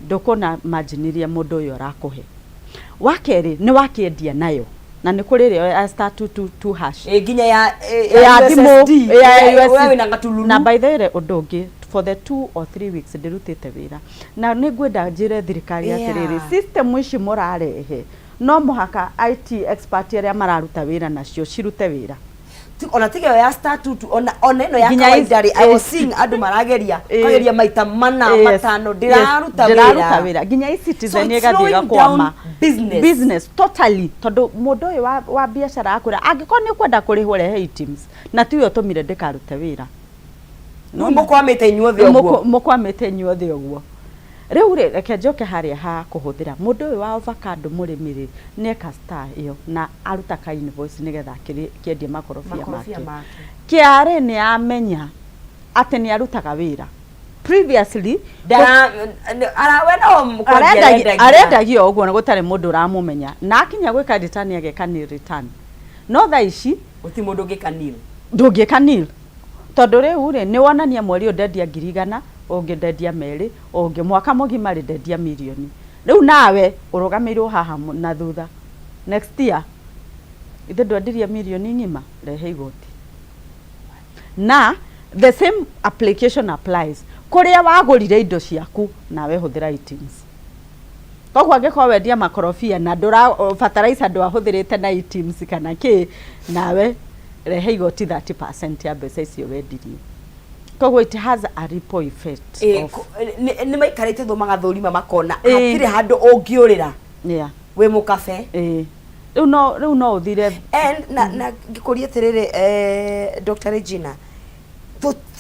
ndũkuona margin iria mũndũ ũyũ arakũhe. Wa kerĩ, nĩ wakĩendia nayo, na nĩ kũrĩ ĩrĩa ya star 222 hash. Ĩ nginya ya ya thimũ, USSD, ya we wĩna gatululu. Na by the way, ũndũ ũngĩ, for the 2 or 3 weeks ndĩrutĩte wĩra, na nĩ ngwenda njĩre thirikari atĩrĩrĩ, system ici mũrarehe, no mũhaka IT expert arĩa mararuta wĩra nacio cirute wĩra. Ona tiga ĩyo ya star 22, ona ĩno ya Nginya kawaida rĩ, I was seeing andũ marageria kageria maita mana, matano, ndĩraruta Ndĩraruta wĩra. Nginya e-Citizen So it's ĩgathiĩ slowing ĩgakwama. down business. Business totally, tondũ mũndũ ũyũ wa biacara akwĩra angĩkorwo nĩ ũkwenda kũrĩhwo, rehe eTIMS, na tiwe ũtũmire ndĩkarute wĩra. Rĩu mũkwamĩte inyuothe ũguo. Mũkwamĩte inyuothe ũguo. Rĩu rĩ, reke njoke harĩa ha kũhũthĩra. Mũndũ ũyũ wa avocado, mũrĩmi rĩ, nĩ eka star ĩyo na aruta ka invoice nĩgetha akĩendie makorobia Makorobia make. Make. KRA nĩ yamenya atĩ nĩ arutaga wĩra previously. Ndara ara we no kwendia. Arendagia, arendagia o ũguo na gũtarĩ mũndũ ũramũmenya, na akinya gwĩka return ageka nil return, no thaa ici Gũtirĩ mũndũ ũngĩka nil. Ndũngĩka nil, tondũ rĩu rĩ, nĩ wonania mweri ũyũ ndendia 100,000, ũngĩ ndendia merĩ, ũngĩ mwaka mũgima rĩ, ndendia mirioni. Rĩu nawe ũrũgamĩirwo haha na thutha, next year ithe ndwendirie mirioni ng'ima, rehe igoti. Na the same application applies kũrĩa wagũrire indo ciaku, nawe hũthĩra eTIMS. Koguo angĩkorwo wendia makorobia na ndũra fertilizer ndwahũthĩrĩte na eTIMS kana kĩ, nawe rehe igoti 30% ya mbeca icio wendirie. Koguo it has a ripple effect of Nĩ maikarĩte thũ magathũrima makona hatirĩ handũ ũngĩũrĩra wĩ mũkabe. Ĩĩ. Rĩu no ũthire. And na ngĩkũria atĩrĩrĩ, Dr. Regina,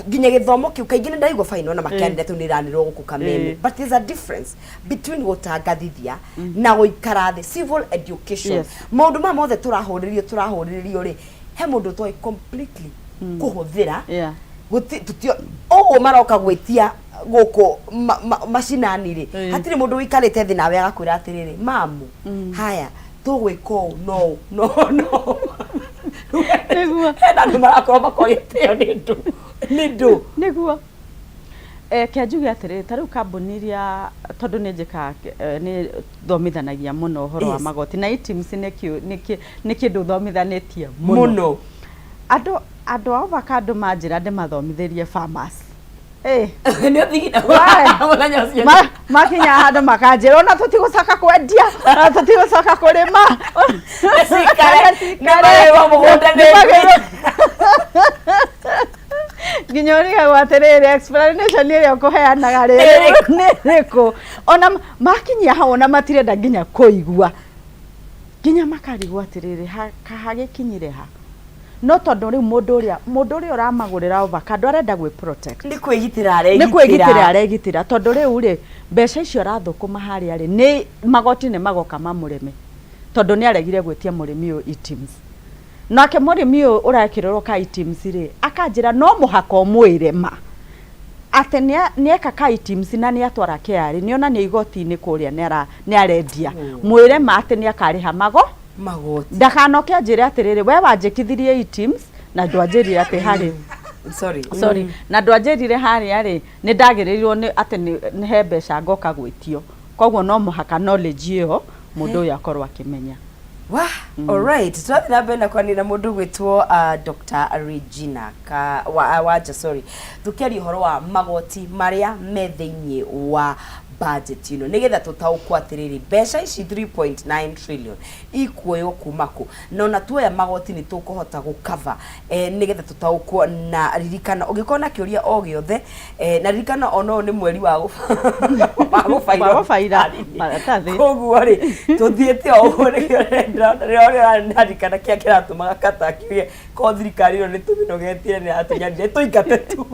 nginya gĩthomo kĩu kaingĩ nĩ ndaigua fine ona makĩanĩrĩra tũ nĩ iranĩrwo gũkũ Kameme, but there's a difference between gũtangathithia na gũikara thĩ, civil education. Maũndũ maya mothe tũrahũrĩrĩrio rĩ, he mũndũ ũtoĩ completely kũhũthĩra. Gũti tutio ũguo maroka gwĩtia gũkũ macinani rĩ, hatirĩ mũndũ ũikarĩte thĩ nawe agakwĩra atĩrĩrĩ, mamu, haya tũgwĩka ũũ, no no no. Hena andũ marakorwo makorĩte ĩyo nĩ ndũ. Nĩguo. Ke njuge atĩrĩrĩ, ta rĩu kambuni iria, tondũ nĩ njĩkaga, nĩ thomithanagia mũno ũhoro wa magoti na eTIMS, nĩ kĩndũ thomithanĩtie mũno. Mũno. Andũ a avocado manjĩra ndĩmathomithĩrie farmers. Nĩ ũthigina mũthenya ũcio. Makinya handũ makanjĩra ona tũtigũcoka kwendia, ona tũtigũcoka kũrĩma. Nĩcikare, nĩmarĩrwo mũgũnda nĩ Nginya ũrigagwo atĩrĩrĩ, explanation ĩrĩa ũkũheanaga rĩ nĩ ĩrĩkũ? Ona makinyia hau ona matirenda nginya kũigua, nginya makarigwo atĩrĩrĩ, hagĩkinyire ha? No tondũ rĩu mũndũ ũrĩa ũramagũrĩra avocado arenda gwĩ protect. Nĩ kwĩgitĩra aregitĩra. Nĩ kwĩgitĩra aregitĩra, tondũ rĩu rĩ, mbeca icio arathũkũma harĩa rĩ, nĩ magoti nĩ magoka mamũreme, tondũ nĩ aregire gwĩtia mũrĩmi ũyũ eTIMS. Nake mũrĩmi ũyũ ũrekĩrĩrwo ka eTIMS rĩ, akanjĩra no mũhaka ũmwĩre ma atĩ nĩeka ka eTIMS na nĩ atwara KRA, nĩonania igoti-inĩ kũrĩa nĩ arendia, mwĩre ma atĩ nĩ akarĩha mago Magoti. Ndakanoke anjĩre atĩrĩrĩ, we wanjĩkithirie eTIMS na ndwanjĩrire atĩ harĩ Sorry. Sorry, na ndwanjĩrire harĩa rĩ, nĩ ndagĩrĩirwo nĩ atĩ nĩ he mbeca ngoka gwĩtio. Koguo no mũhaka knowledge ĩyo mũndũ ũyũ akorwo akĩmenya. Wah. Alright, tũrathiĩ na mbere na kwaria na mũndũ gwĩtwo Dr. Regina ka, wa, Wanja, sorry. Tũkĩaria ũhoro wa magoti marĩa me thĩinĩ wa budget ĩno nĩgetha tũtaũkwo atĩrĩrĩ mbeca ici 3.9 trillion ikuoywo kuma kũ na ona tuoya magoti nĩ tũkũhota gũkava eh, nĩgetha tũtaũkwo na ririkana ũngĩkorwo na kĩũria o gĩothe eh, na ririkana ona ũyũ nĩ mweri wa wa gũbaira Wa gũbaira maratathi. Koguo rĩ tũthiĩte o ũguo nĩkĩo ndĩrona ndarikana kĩrĩa kĩratũmaga kata kiuge ko thirikari ĩno nĩ tũmĩnogetie nĩ yatũnyarire tũingate tu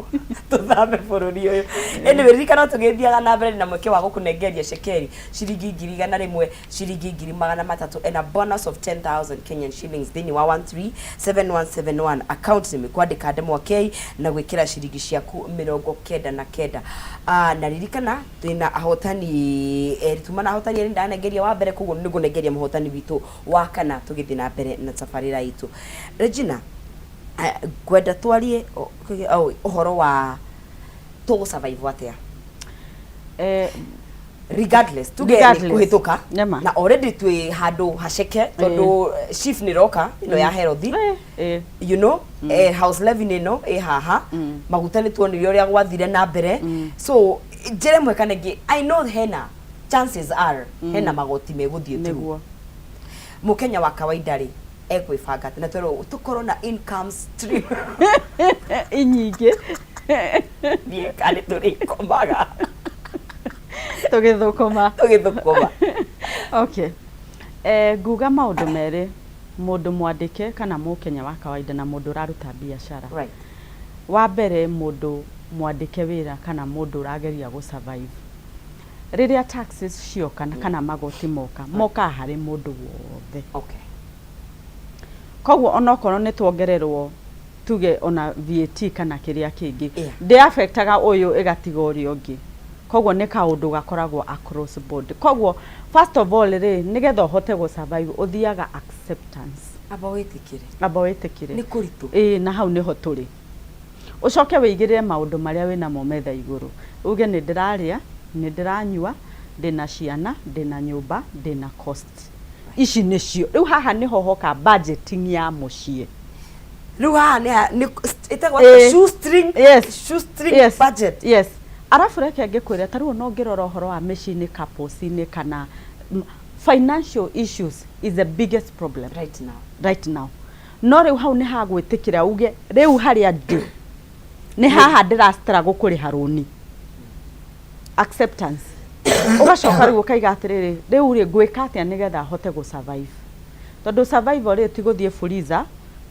tũthame bũrũri ũyũ. Anyway, ririkana tũgĩthiaga na mbere na mweke wa gũkũnengeria cekeri ciringi 100,000, ciringi 300,000 and a bonus of 10,000 Kenyan shillings thĩinĩ wa 137171 account nĩ kwandĩka ndemwa K na gwĩkĩra ciringi ciaku 99. Ah, na ririkana twĩna ahotani erĩ, tuma na ahotani erĩ, ndanengeria wa mbere koguo nĩ ngũnengeria mũhotani witũ wa kana tũgĩthiĩ na mbere na tabarĩra itũ. Regina, eh, ngwenda twarie ũhoro wa tũgũ survive atĩa Eh, regardless tuge nĩ Regardless. kũhĩtũka Nĩma. na already twĩ handũ haceke tondũ chief nĩ roka ĩno ya herothi Eh, you know eh, house levy ĩno ĩ haha maguta nĩ tuonire ũrĩa gwathire na mbere so njĩra ĩmwe kana ĩngĩ I know hena chances are hena magoti megũthiĩ through. Nĩguo. Mũkenya wa kawaida rĩ ekwĩbanga atĩa na twerwo tũkorwo na income stream inyingĩ Niĩ kana tũrĩkomaga tũgĩthũkũma. Tũgĩthũkũma. Okay, eh, nguga maũndũ merĩ, mũndũ mwandĩke kana mũkenya wa kawaida na mũndũ ũraruta biacara. Wa mbere, mũndũ mwandĩke wĩra kana mũndũ ũrageria gũ survive, rĩrĩa taxes cioka na kana magoti moka, mokaga harĩ mũndũ wothe. Koguo onokorwo nĩ tuongererwo tuge ona VAT kana kĩrĩa kĩngĩ, ndĩ affectaga ũyũ ĩgatiga ũrĩa ũngĩ. Koguo nĩ kaũndũ gakoragwo across board. Koguo first of all rĩ, nĩgetha ũhote gũ survive ũthiaga acceptance. Amba wĩtĩkĩre. Amba wĩtĩkĩre. Nĩ kũritũ. Ĩĩ, na hau nĩho tũrĩ. Ũcoke wĩigĩrĩre maũndũ marĩa wĩnamo metha igũrũ, uge nĩ ndĩrarĩa, nĩ ndĩranyua, ndĩna ciana, ndĩna nyũmba, ndĩna cost ici nĩcio. Rĩu haha nĩho hoka budgeting ya mũciĩ. Rĩu haha nĩ ĩtagwo atĩa? Shoestring shoestring budget. Yes, arabu reke ngĩkwĩre, ta rĩu ona ũngĩrora ũhoro wa mĩciĩ-inĩ, couples-inĩ kana financial issues is the biggest problem right now. Right now. No rĩu hau nĩ hagwĩtĩkĩra uge rĩu harĩa ndĩ nĩ haha ndĩra struggle kũrĩha rũni, acceptance. Ũgacoka rĩu ũkaiga atĩrĩrĩ, rĩu rĩ ngwĩka atĩa nĩgetha hote gũ survive? Tondũ survival rĩ ti gũthiĩ freezer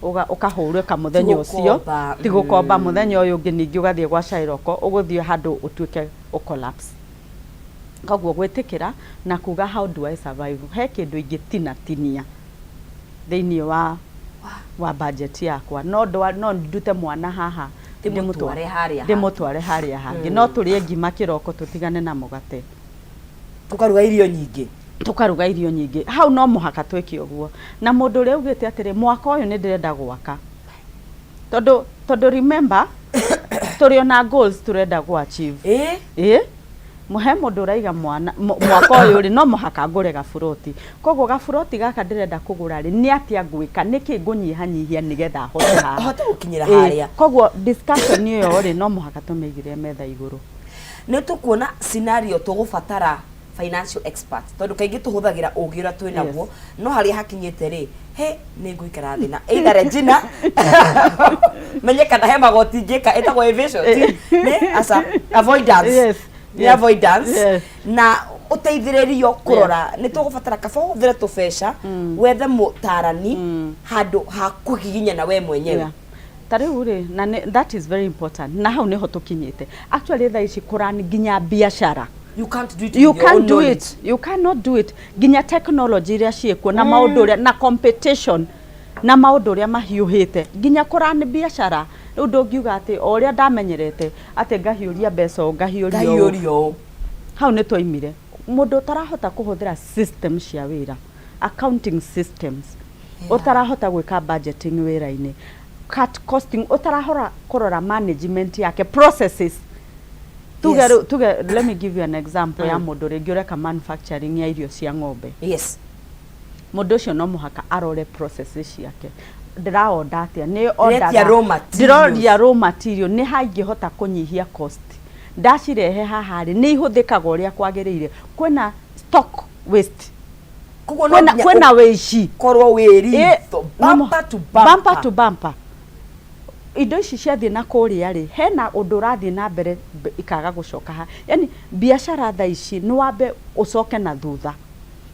ũkahũrũka mũthenya ũcio. Gũkomba. Ti gũkomba mũthenya ũyũ ũngĩ, ningĩ ũgathiĩ gwa Shairoko, ũgũthiĩ handũ ũtuĩke ũ collapse. Koguo gwĩtĩkĩra na kuga, how do I survive? He kĩndũ ingĩtinatinia thĩinĩ wa budget yakwa, no no ndute mwana haha ndĩmũtware harĩa. Ndĩmũtware harĩa hangĩ. No tũrĩe ngima kĩroko tũtigane na mũgate. Tũkaruga irio nyingĩ. Tũkaruga irio nyingĩ. Hau no mũhaka twĩke ũguo. Na mũndũ ũrĩa augĩte atĩrĩ, mwaka ũyũ nĩ ndĩrenda gwaka, tondũ remember tũrĩ ona goals tũrenda gũ achieve. Ĩ he mũndũ ũraiga mwana mwaka ũyũ rĩ no mũhaka ngũre gaburoti. Koguo gaburoti gaka ndĩrenda kũgũra rĩ, nĩ atĩa ngwĩka? Nĩkĩ ngũnyihanyihia nĩgetha hote haha? Hote gũkinyĩra harĩa. Koguo discussion ĩyo rĩ no mũhaka tũmĩigĩrĩre metha igũrũ. Nĩ tũkuona scenario tũgũbatara financial expert, tondũ kaingĩ tũhũthagĩra ũgĩ ũrĩa twĩ naguo, no harĩa hakinyĩte rĩ, he nĩ ngũikara thĩ na either Regina menye kana he magoti ingĩka ĩtagwo evasion nĩ aca avoidance. Nĩ avoidance. Na ũteithĩrĩrio kũrora nĩ tũgũbatara kaba ũhũthĩre tũbeca wethe mũtarani handũ ha kũgiginyana we mwenyewe. Yeah. Ta rĩu rĩ na that is very important, na hau nĩho tũkinyĩte actually thaa ici kũrani nginya biacara. You can't do it you with your can't own do knowledge. it, you cannot do it. Nginya technology iria ciĩkuo na maũndũ ũrĩa na competition na maũndũ ũrĩa mahiũhĩte, nginya kũrani biacara rĩu ndũngiuga atĩ o ũrĩa ndamenyerete atĩ ngahiũria mbeca ũũ, ngahiũria ũũ. Ngahiũria ũũ. Hau nĩ twaimire. Mũndũ ũtarahota kũhũthĩra system cia wĩra, accounting systems, ũtarahota gwĩka budgeting wĩra-inĩ, cut costing, ũtarahota kũrora management yake, processes, tuge rĩu tuge, let me give you an example ya mũndũ rĩngĩ ũreka manufacturing ya irio cia ng'ombe. Mũndũ ũcio no mũhaka arore processes ciake. Ndĩraorder atĩa? Nĩ Ndĩretia ordaga raw materials. Ndĩroria raw material nĩ ha ingĩhota kũnyihia cost. Ndacirehe haha rĩ, nĩ ihũthĩkaga ũrĩa kwagĩrĩire? Kwĩna stock waste. Koguo no Kwĩna nginya kwĩna wĩici. Ũkorwo wĩ ritho no bumper to bumper. Bumper to bumper. Indo ici ciathiĩ na kũrĩa rĩ, hena ũndũ ũrathiĩ na mbere ikaga gũcoka ha. Yani biacara thaa ici nĩ wambe ũcoke na thutha,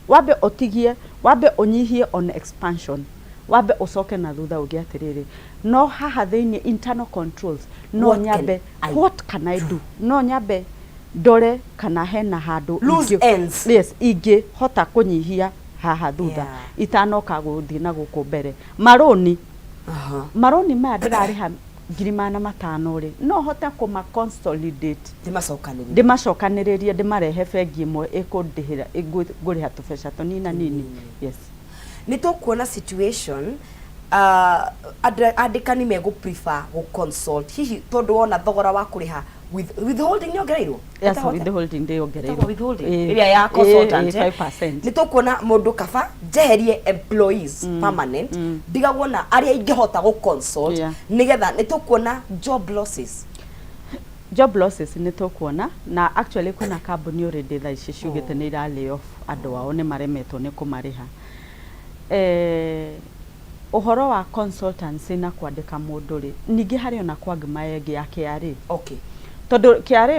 wambe ũtigie, wambe ũnyihie on expansion, wambe ũcoke na thutha uge atĩrĩrĩ, no haha thĩinĩ internal controls no What can nyambe I what can I do? No nyambe ndore kana hena handũ Loose ends. Yes, ingĩhota kũnyihia haha thutha itanoka gũthiĩ na gũkũ mbere. Marũni, marũni maya ndĩrarĩha 500,000 rĩ, no hote kũma consolidate? Ndĩmacokanĩrĩrie. Ndĩmacokanĩrĩrie, ndĩmarehe bengi ĩmwe ĩkũndĩhĩra, ngũrĩha tũbeca tũnina nini, yes. Nĩ tũkuona situation andĩkani megũ prefer gũ consult hihi tondũ wona thogora wa kũrĩha withholding nĩ ongereirwo. Yes. Ĩtagwo atĩa? Withholding ndĩongereirwo. Ĩtagwo withholding Ĩĩ. ĩrĩa ya consultant, Ĩĩ, eh? 5%. Nĩ tũkuona mũndũ kaba njeherie employees permanent, ndigagwo na arĩa ingĩhota gũ consult, nĩgetha nĩ tũkuona job losses. Job losses nĩ tũkuona, na actually kwĩna kambuni already thaa ici ciugĩte nĩ ira lay off andũ ao, nĩ maremetwo nĩ kũmarĩha. Ũhoro wa consultancy na kwandĩka mũndũ rĩ, ningĩ harĩ ona quagmire ĩngĩ ya KRA, tondũ KRA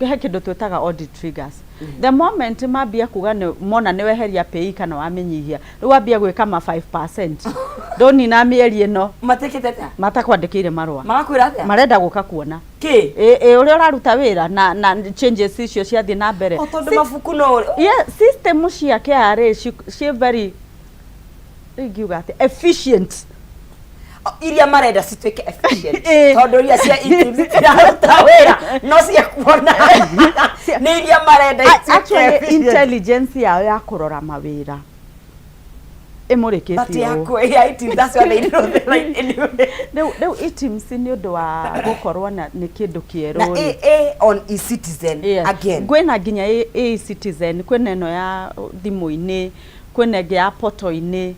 he kĩndũ twĩtaga audit triggers. The moment mambia kuga nĩ mona nĩ weheria pay kana wamĩnyihia, rĩu wambia gwĩka ma 5%, ndũnina mĩeri ĩno. Matekĩte atĩa? Matakwandĩkĩire marũa. Magakwĩra atĩa? Marenda gũka kuona kĩ. Ĩ ũrĩa ũraruta wĩra na changes icio ciathiĩ na mbere. O tondũ mabuku no Yeah, system cia KRA ciĩ very, ingiuga atĩ, efficient. Iria marenda cituĩke efficient, tondũ iria cia eTIMS itiraruta wĩra, no cia kuona nĩ iria marenda ituĩke Actually efficient. Intelligence yao ya kũrora mawĩra ĩmũrĩkĩtie But ũũ. ya ya eTIMS, that's why they know the right anyway. Rĩu eTIMS nĩ ũndũ wa gũkorwo na nĩ kĩndũ kĩerũ Na rĩ. A on eCitizen again. Kwĩna nginya eCitizen, kwĩna ĩno ya thimũ-inĩ, kwĩna ĩngĩ ya portal-inĩ.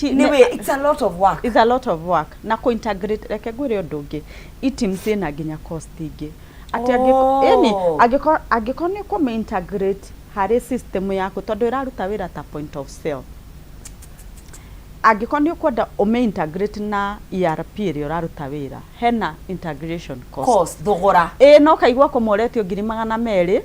Anyway, it's a lot of work. It's a lot of work na kũ-integrate. Reke ngwĩre ũndũ ũngĩ, eTIMS ĩna nginya cost ingĩ atĩ ĩni angĩkorwo nĩ kũmĩ-integrate harĩ system yaku, tondũ ĩraruta wĩra ta point of sale, angĩkorwo nĩ ũkwenda ũmĩ-integrate na ERP ĩrĩa ũraruta wĩra, hena integration cost. Cost, thogora. Ĩ no kaigua kũmwe ũretio 200,000,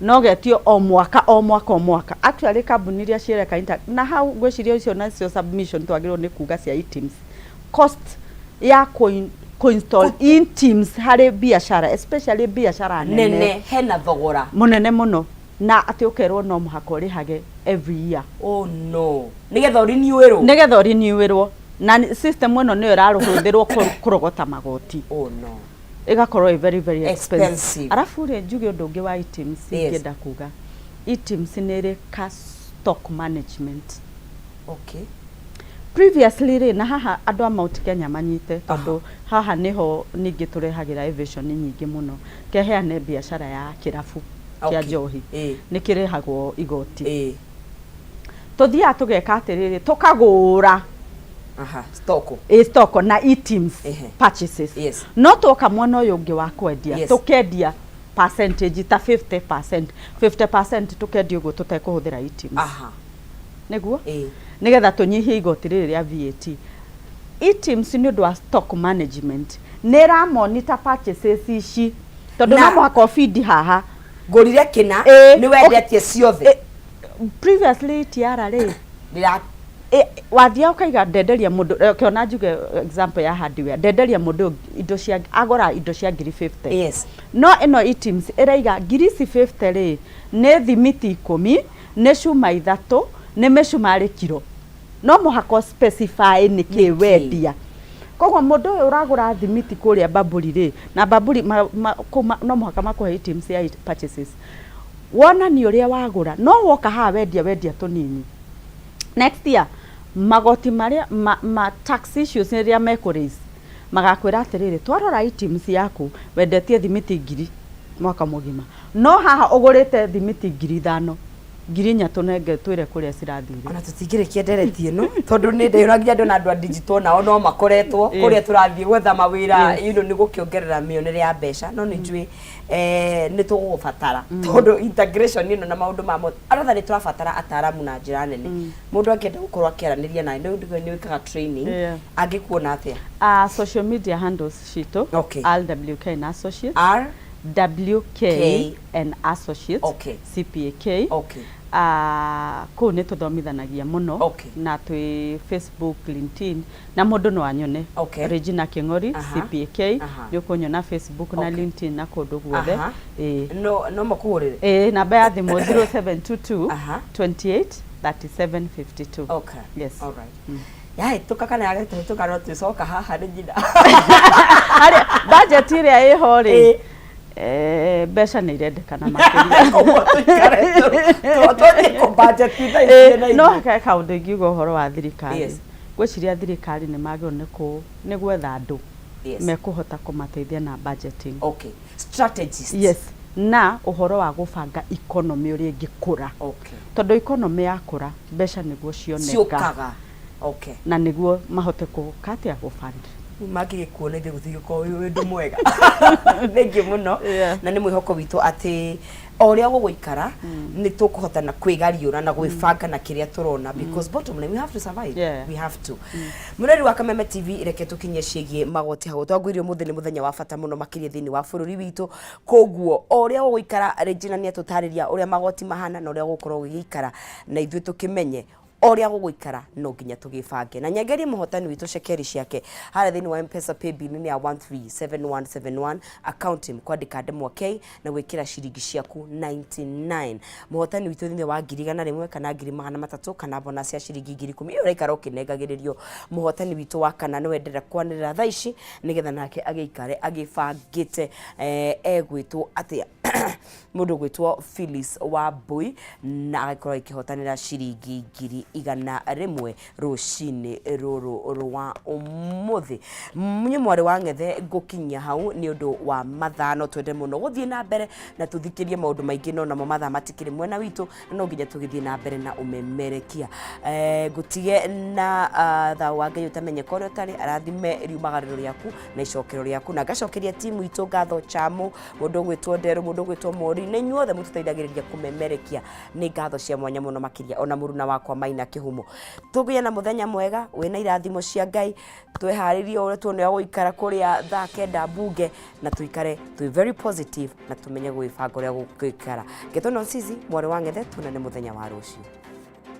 no getio o mwaka, o mwaka, o mwaka. Actually kambuni iria ciĩreka na hau ngwĩciria icio nacio submission twagĩrĩirwo nĩ kuga cia eTIMS, cost ya kũ-install eTIMS harĩ biacara, especially biacara nene, nene, hena thogora mũnene mũno, na atĩ ũkerwo no mũhaka ũrĩhage every year. Oh no, nĩgetha ũriniwĩrwo. Nĩgetha ũriniwĩrwo, na system ĩno nĩyo ĩrarũhũthĩrwo kũrogota magoti. Oh no. Ĩgakorwo ĩ very very expensive. Expensive. Arabu rĩ, njuge ũndũ ũngĩ wa eTIMS. Ingĩenda kuga eTIMS nĩ ĩrĩ cash stock management. Previously rĩ, na haha andũ a Mount Kenya manyite, tondũ haha nĩho ningĩ tũrehagĩra evasion nyingĩ mũno. Keheane biacara ya kĩrabu kĩa njohi, nĩ kĩrĩhagwo igoti. Tũthiaga tũgeka atĩrĩrĩ, tũkagũra Stock. Ĩ stock na eTIMS purchases. No twoka mwena ũyũ ũngĩ wa kwendia, tũkendia percentage ta 50%, 50%, tũkendia ũguo tũtekũhũthĩra eTIMS, nĩguo nĩgetha tũnyihie igoti rĩrĩ rĩa VAT. eTIMS nĩ ũndũ wa stock management nĩ ĩramonita purchases ici, tondũ no mũhaka ũbindi haha. Ngũrire kĩna. Nĩ wendetie ciothe. Previously ETR rĩ, Ndĩra wathiaga ũkaiga ndenderia mũndũ, reke ona njuge example ya hardware, ndenderia mũndũ ũyũ indo cia, agũra indo cia 50,000. No ĩno eTIMS ĩraiga ngiri ici 50 rĩ, nĩ thimiti 10, nĩ cuma ithatũ, nĩ mĩcumarĩ kiro. No mũhaka specify nĩ kĩ Nĩ kĩ. wendia. Koguo mũndũ ũyũ ũragũra thimiti kũrĩa Bamburi rĩ, na Bamburi kũu no mũhaka makũhe eTIMS ya purchases, wonanie ũrĩa wagũra. No woka haha wendia, wendia tũnini, next year magoti marĩa ma tax issues rĩrĩa mekũ raise, magakwĩra atĩrĩrĩ, twarora eTIMS yaku, wendetie thimiti 1,000 mwaka mũgima, no haha ũgũrĩte thimiti 5,000. 4,000 tũnenge twĩre kũrĩa cirathire. Ona tũtingĩrĩkia ndereti ĩno tondũ nĩ ndĩragia ndona andũ a digital nao no makoretwo kũrĩa tũrathiĩ gwetha mawĩra nĩ gũkĩongerera mĩonere ya mbeca no nĩ njũĩ nĩ tũgũgũbatara tondũ integration ĩno na maũndũ ma mothe aratha nĩ tũrabatara ataramu na njĩra nene. Mũndũ angĩenda gũkorwo akĩaranĩria nawe nĩ wĩkaga training angĩkuona atĩa? Social media handles citũ RWK and Associates. R WK K and Associates CPAK. Kũu nĩ tũthomithanagia mũno na twĩ Facebook, LinkedIn na mũndũ no anyone. Regina Kĩng'ori CPAK nĩ ũkũnyona Facebook na LinkedIn na kũndũ guothe. Ĩĩ. No makũhũrĩre? Ĩĩ, namba ya thimũ 0722 28 37 52. Yes. All right. Yahĩtũka kana yagĩtũhĩtũka no twĩcoka haha Regina. Harĩa budget ĩrĩa ĩho rĩ, mbeca nĩ irendekana makĩria. Koguo tũikare tũthiĩ kũ budget thaa ici na No ithuĩ. he kaũndũ ingiuga ũhoro wa thirikari. Ngwĩciria thirikari nĩ magĩrĩirwo nĩ gwetha andũ mekũhota kũmateithia na budgeting. Strategist. Yes. Na ũhoro wa gũbanga economy ũrĩa ĩngĩkũra. Tondũ economy yakũra, mbeca nĩguo cioneka. Ciũkaga. Na nĩguo mahote kũ atĩa gũ fund. Rĩu mangĩgĩkuona ithuĩ gũtigĩkorwo wĩ ũndũ mwega. Thengiũ mũno. Na nĩ mwĩhoko witũ atĩ o ũrĩa gũgũikara nĩ tũkũhota na kwĩgariũra na gwĩbanga na kĩrĩa tũrona because bottom line we have to survive. We have to. Mũreri wa Kameme TV, reke tũkinyie ciĩgiĩ magoti hau. Twangwĩire ũmũthĩ nĩ mũthenya wa bata mũno makĩria thĩinĩ wa bũrũri witũ. Koguo o ũrĩa gũgũikara Regina nĩ atũtarĩria ũrĩa magoti mahana na ũrĩa gũgũkorwo gũgĩikara na ithuĩ tũkĩmenye o ũrĩa gũgũikara no nginya tũgĩbange. Na nyengerie mũhotani witũ cekeri ciake harĩa thĩinĩ wa M-Pesa paybill nĩ ya 137171 account kwandĩka ndemwa K na gwĩkĩra ciringi ciaku 99. Mũhotani witũ thĩinĩ wa 100,000 kana 300,000 kana bonus ya ciringi 10,000 ĩyo ũraikara ũkĩnengagĩrĩrio. Mũhotani witũ wa kana nĩwe ndĩrenda kwanĩrĩra thaa ici nĩgetha nake agĩikare agĩbangĩte egwĩtwo atĩa. Mũndũ ũgwĩtwo Phyllis Wambui na agĩkorwo agĩkĩhotanĩra ciringi 100,000 rũcinĩ rũrũ rwa ũmũthĩ. Niĩ mwarĩ wa Ng'ethe ngũkinyia hau nĩ ũndũ wa mathaa, no twende mũno gũthiĩ na mbere na tũthikĩrie maũndũ maingĩ no namo mathaa matikĩrĩ mwena witũ na no nginya tũgĩthiĩ na mbere na ũmemerekia. Ngũtige na thayũ wa Ngai ũtamenyeka ũrĩa ũtarĩ, arathime riumagarĩro rĩaku na icokero rĩaku, na ngacokeria timu itũ ngatho Chamu, mũndũ ũgwĩtwo Nderũ, mũndũ ũgwĩtwo Mori, nĩ inyuothe mũtũteithagĩrĩria kũmemerekia, nĩ ngatho cia mwanya mũno makĩria, ona mũruna wakwa Maina Kĩhumo. Tũgĩe na mũthenya mwega wĩna irathimo cia Ngai, tweharĩrie ũrĩa tuone ũrĩa gũikara kũrĩa thaa kenda mbunge, na tũikare twĩ very positive na tũmenye gwĩbanga ũrĩa gũgũikara. Ngetwo Nonsizi, mwarĩ wa Ng'ethe, tuonane mũthenya wa rũciũ.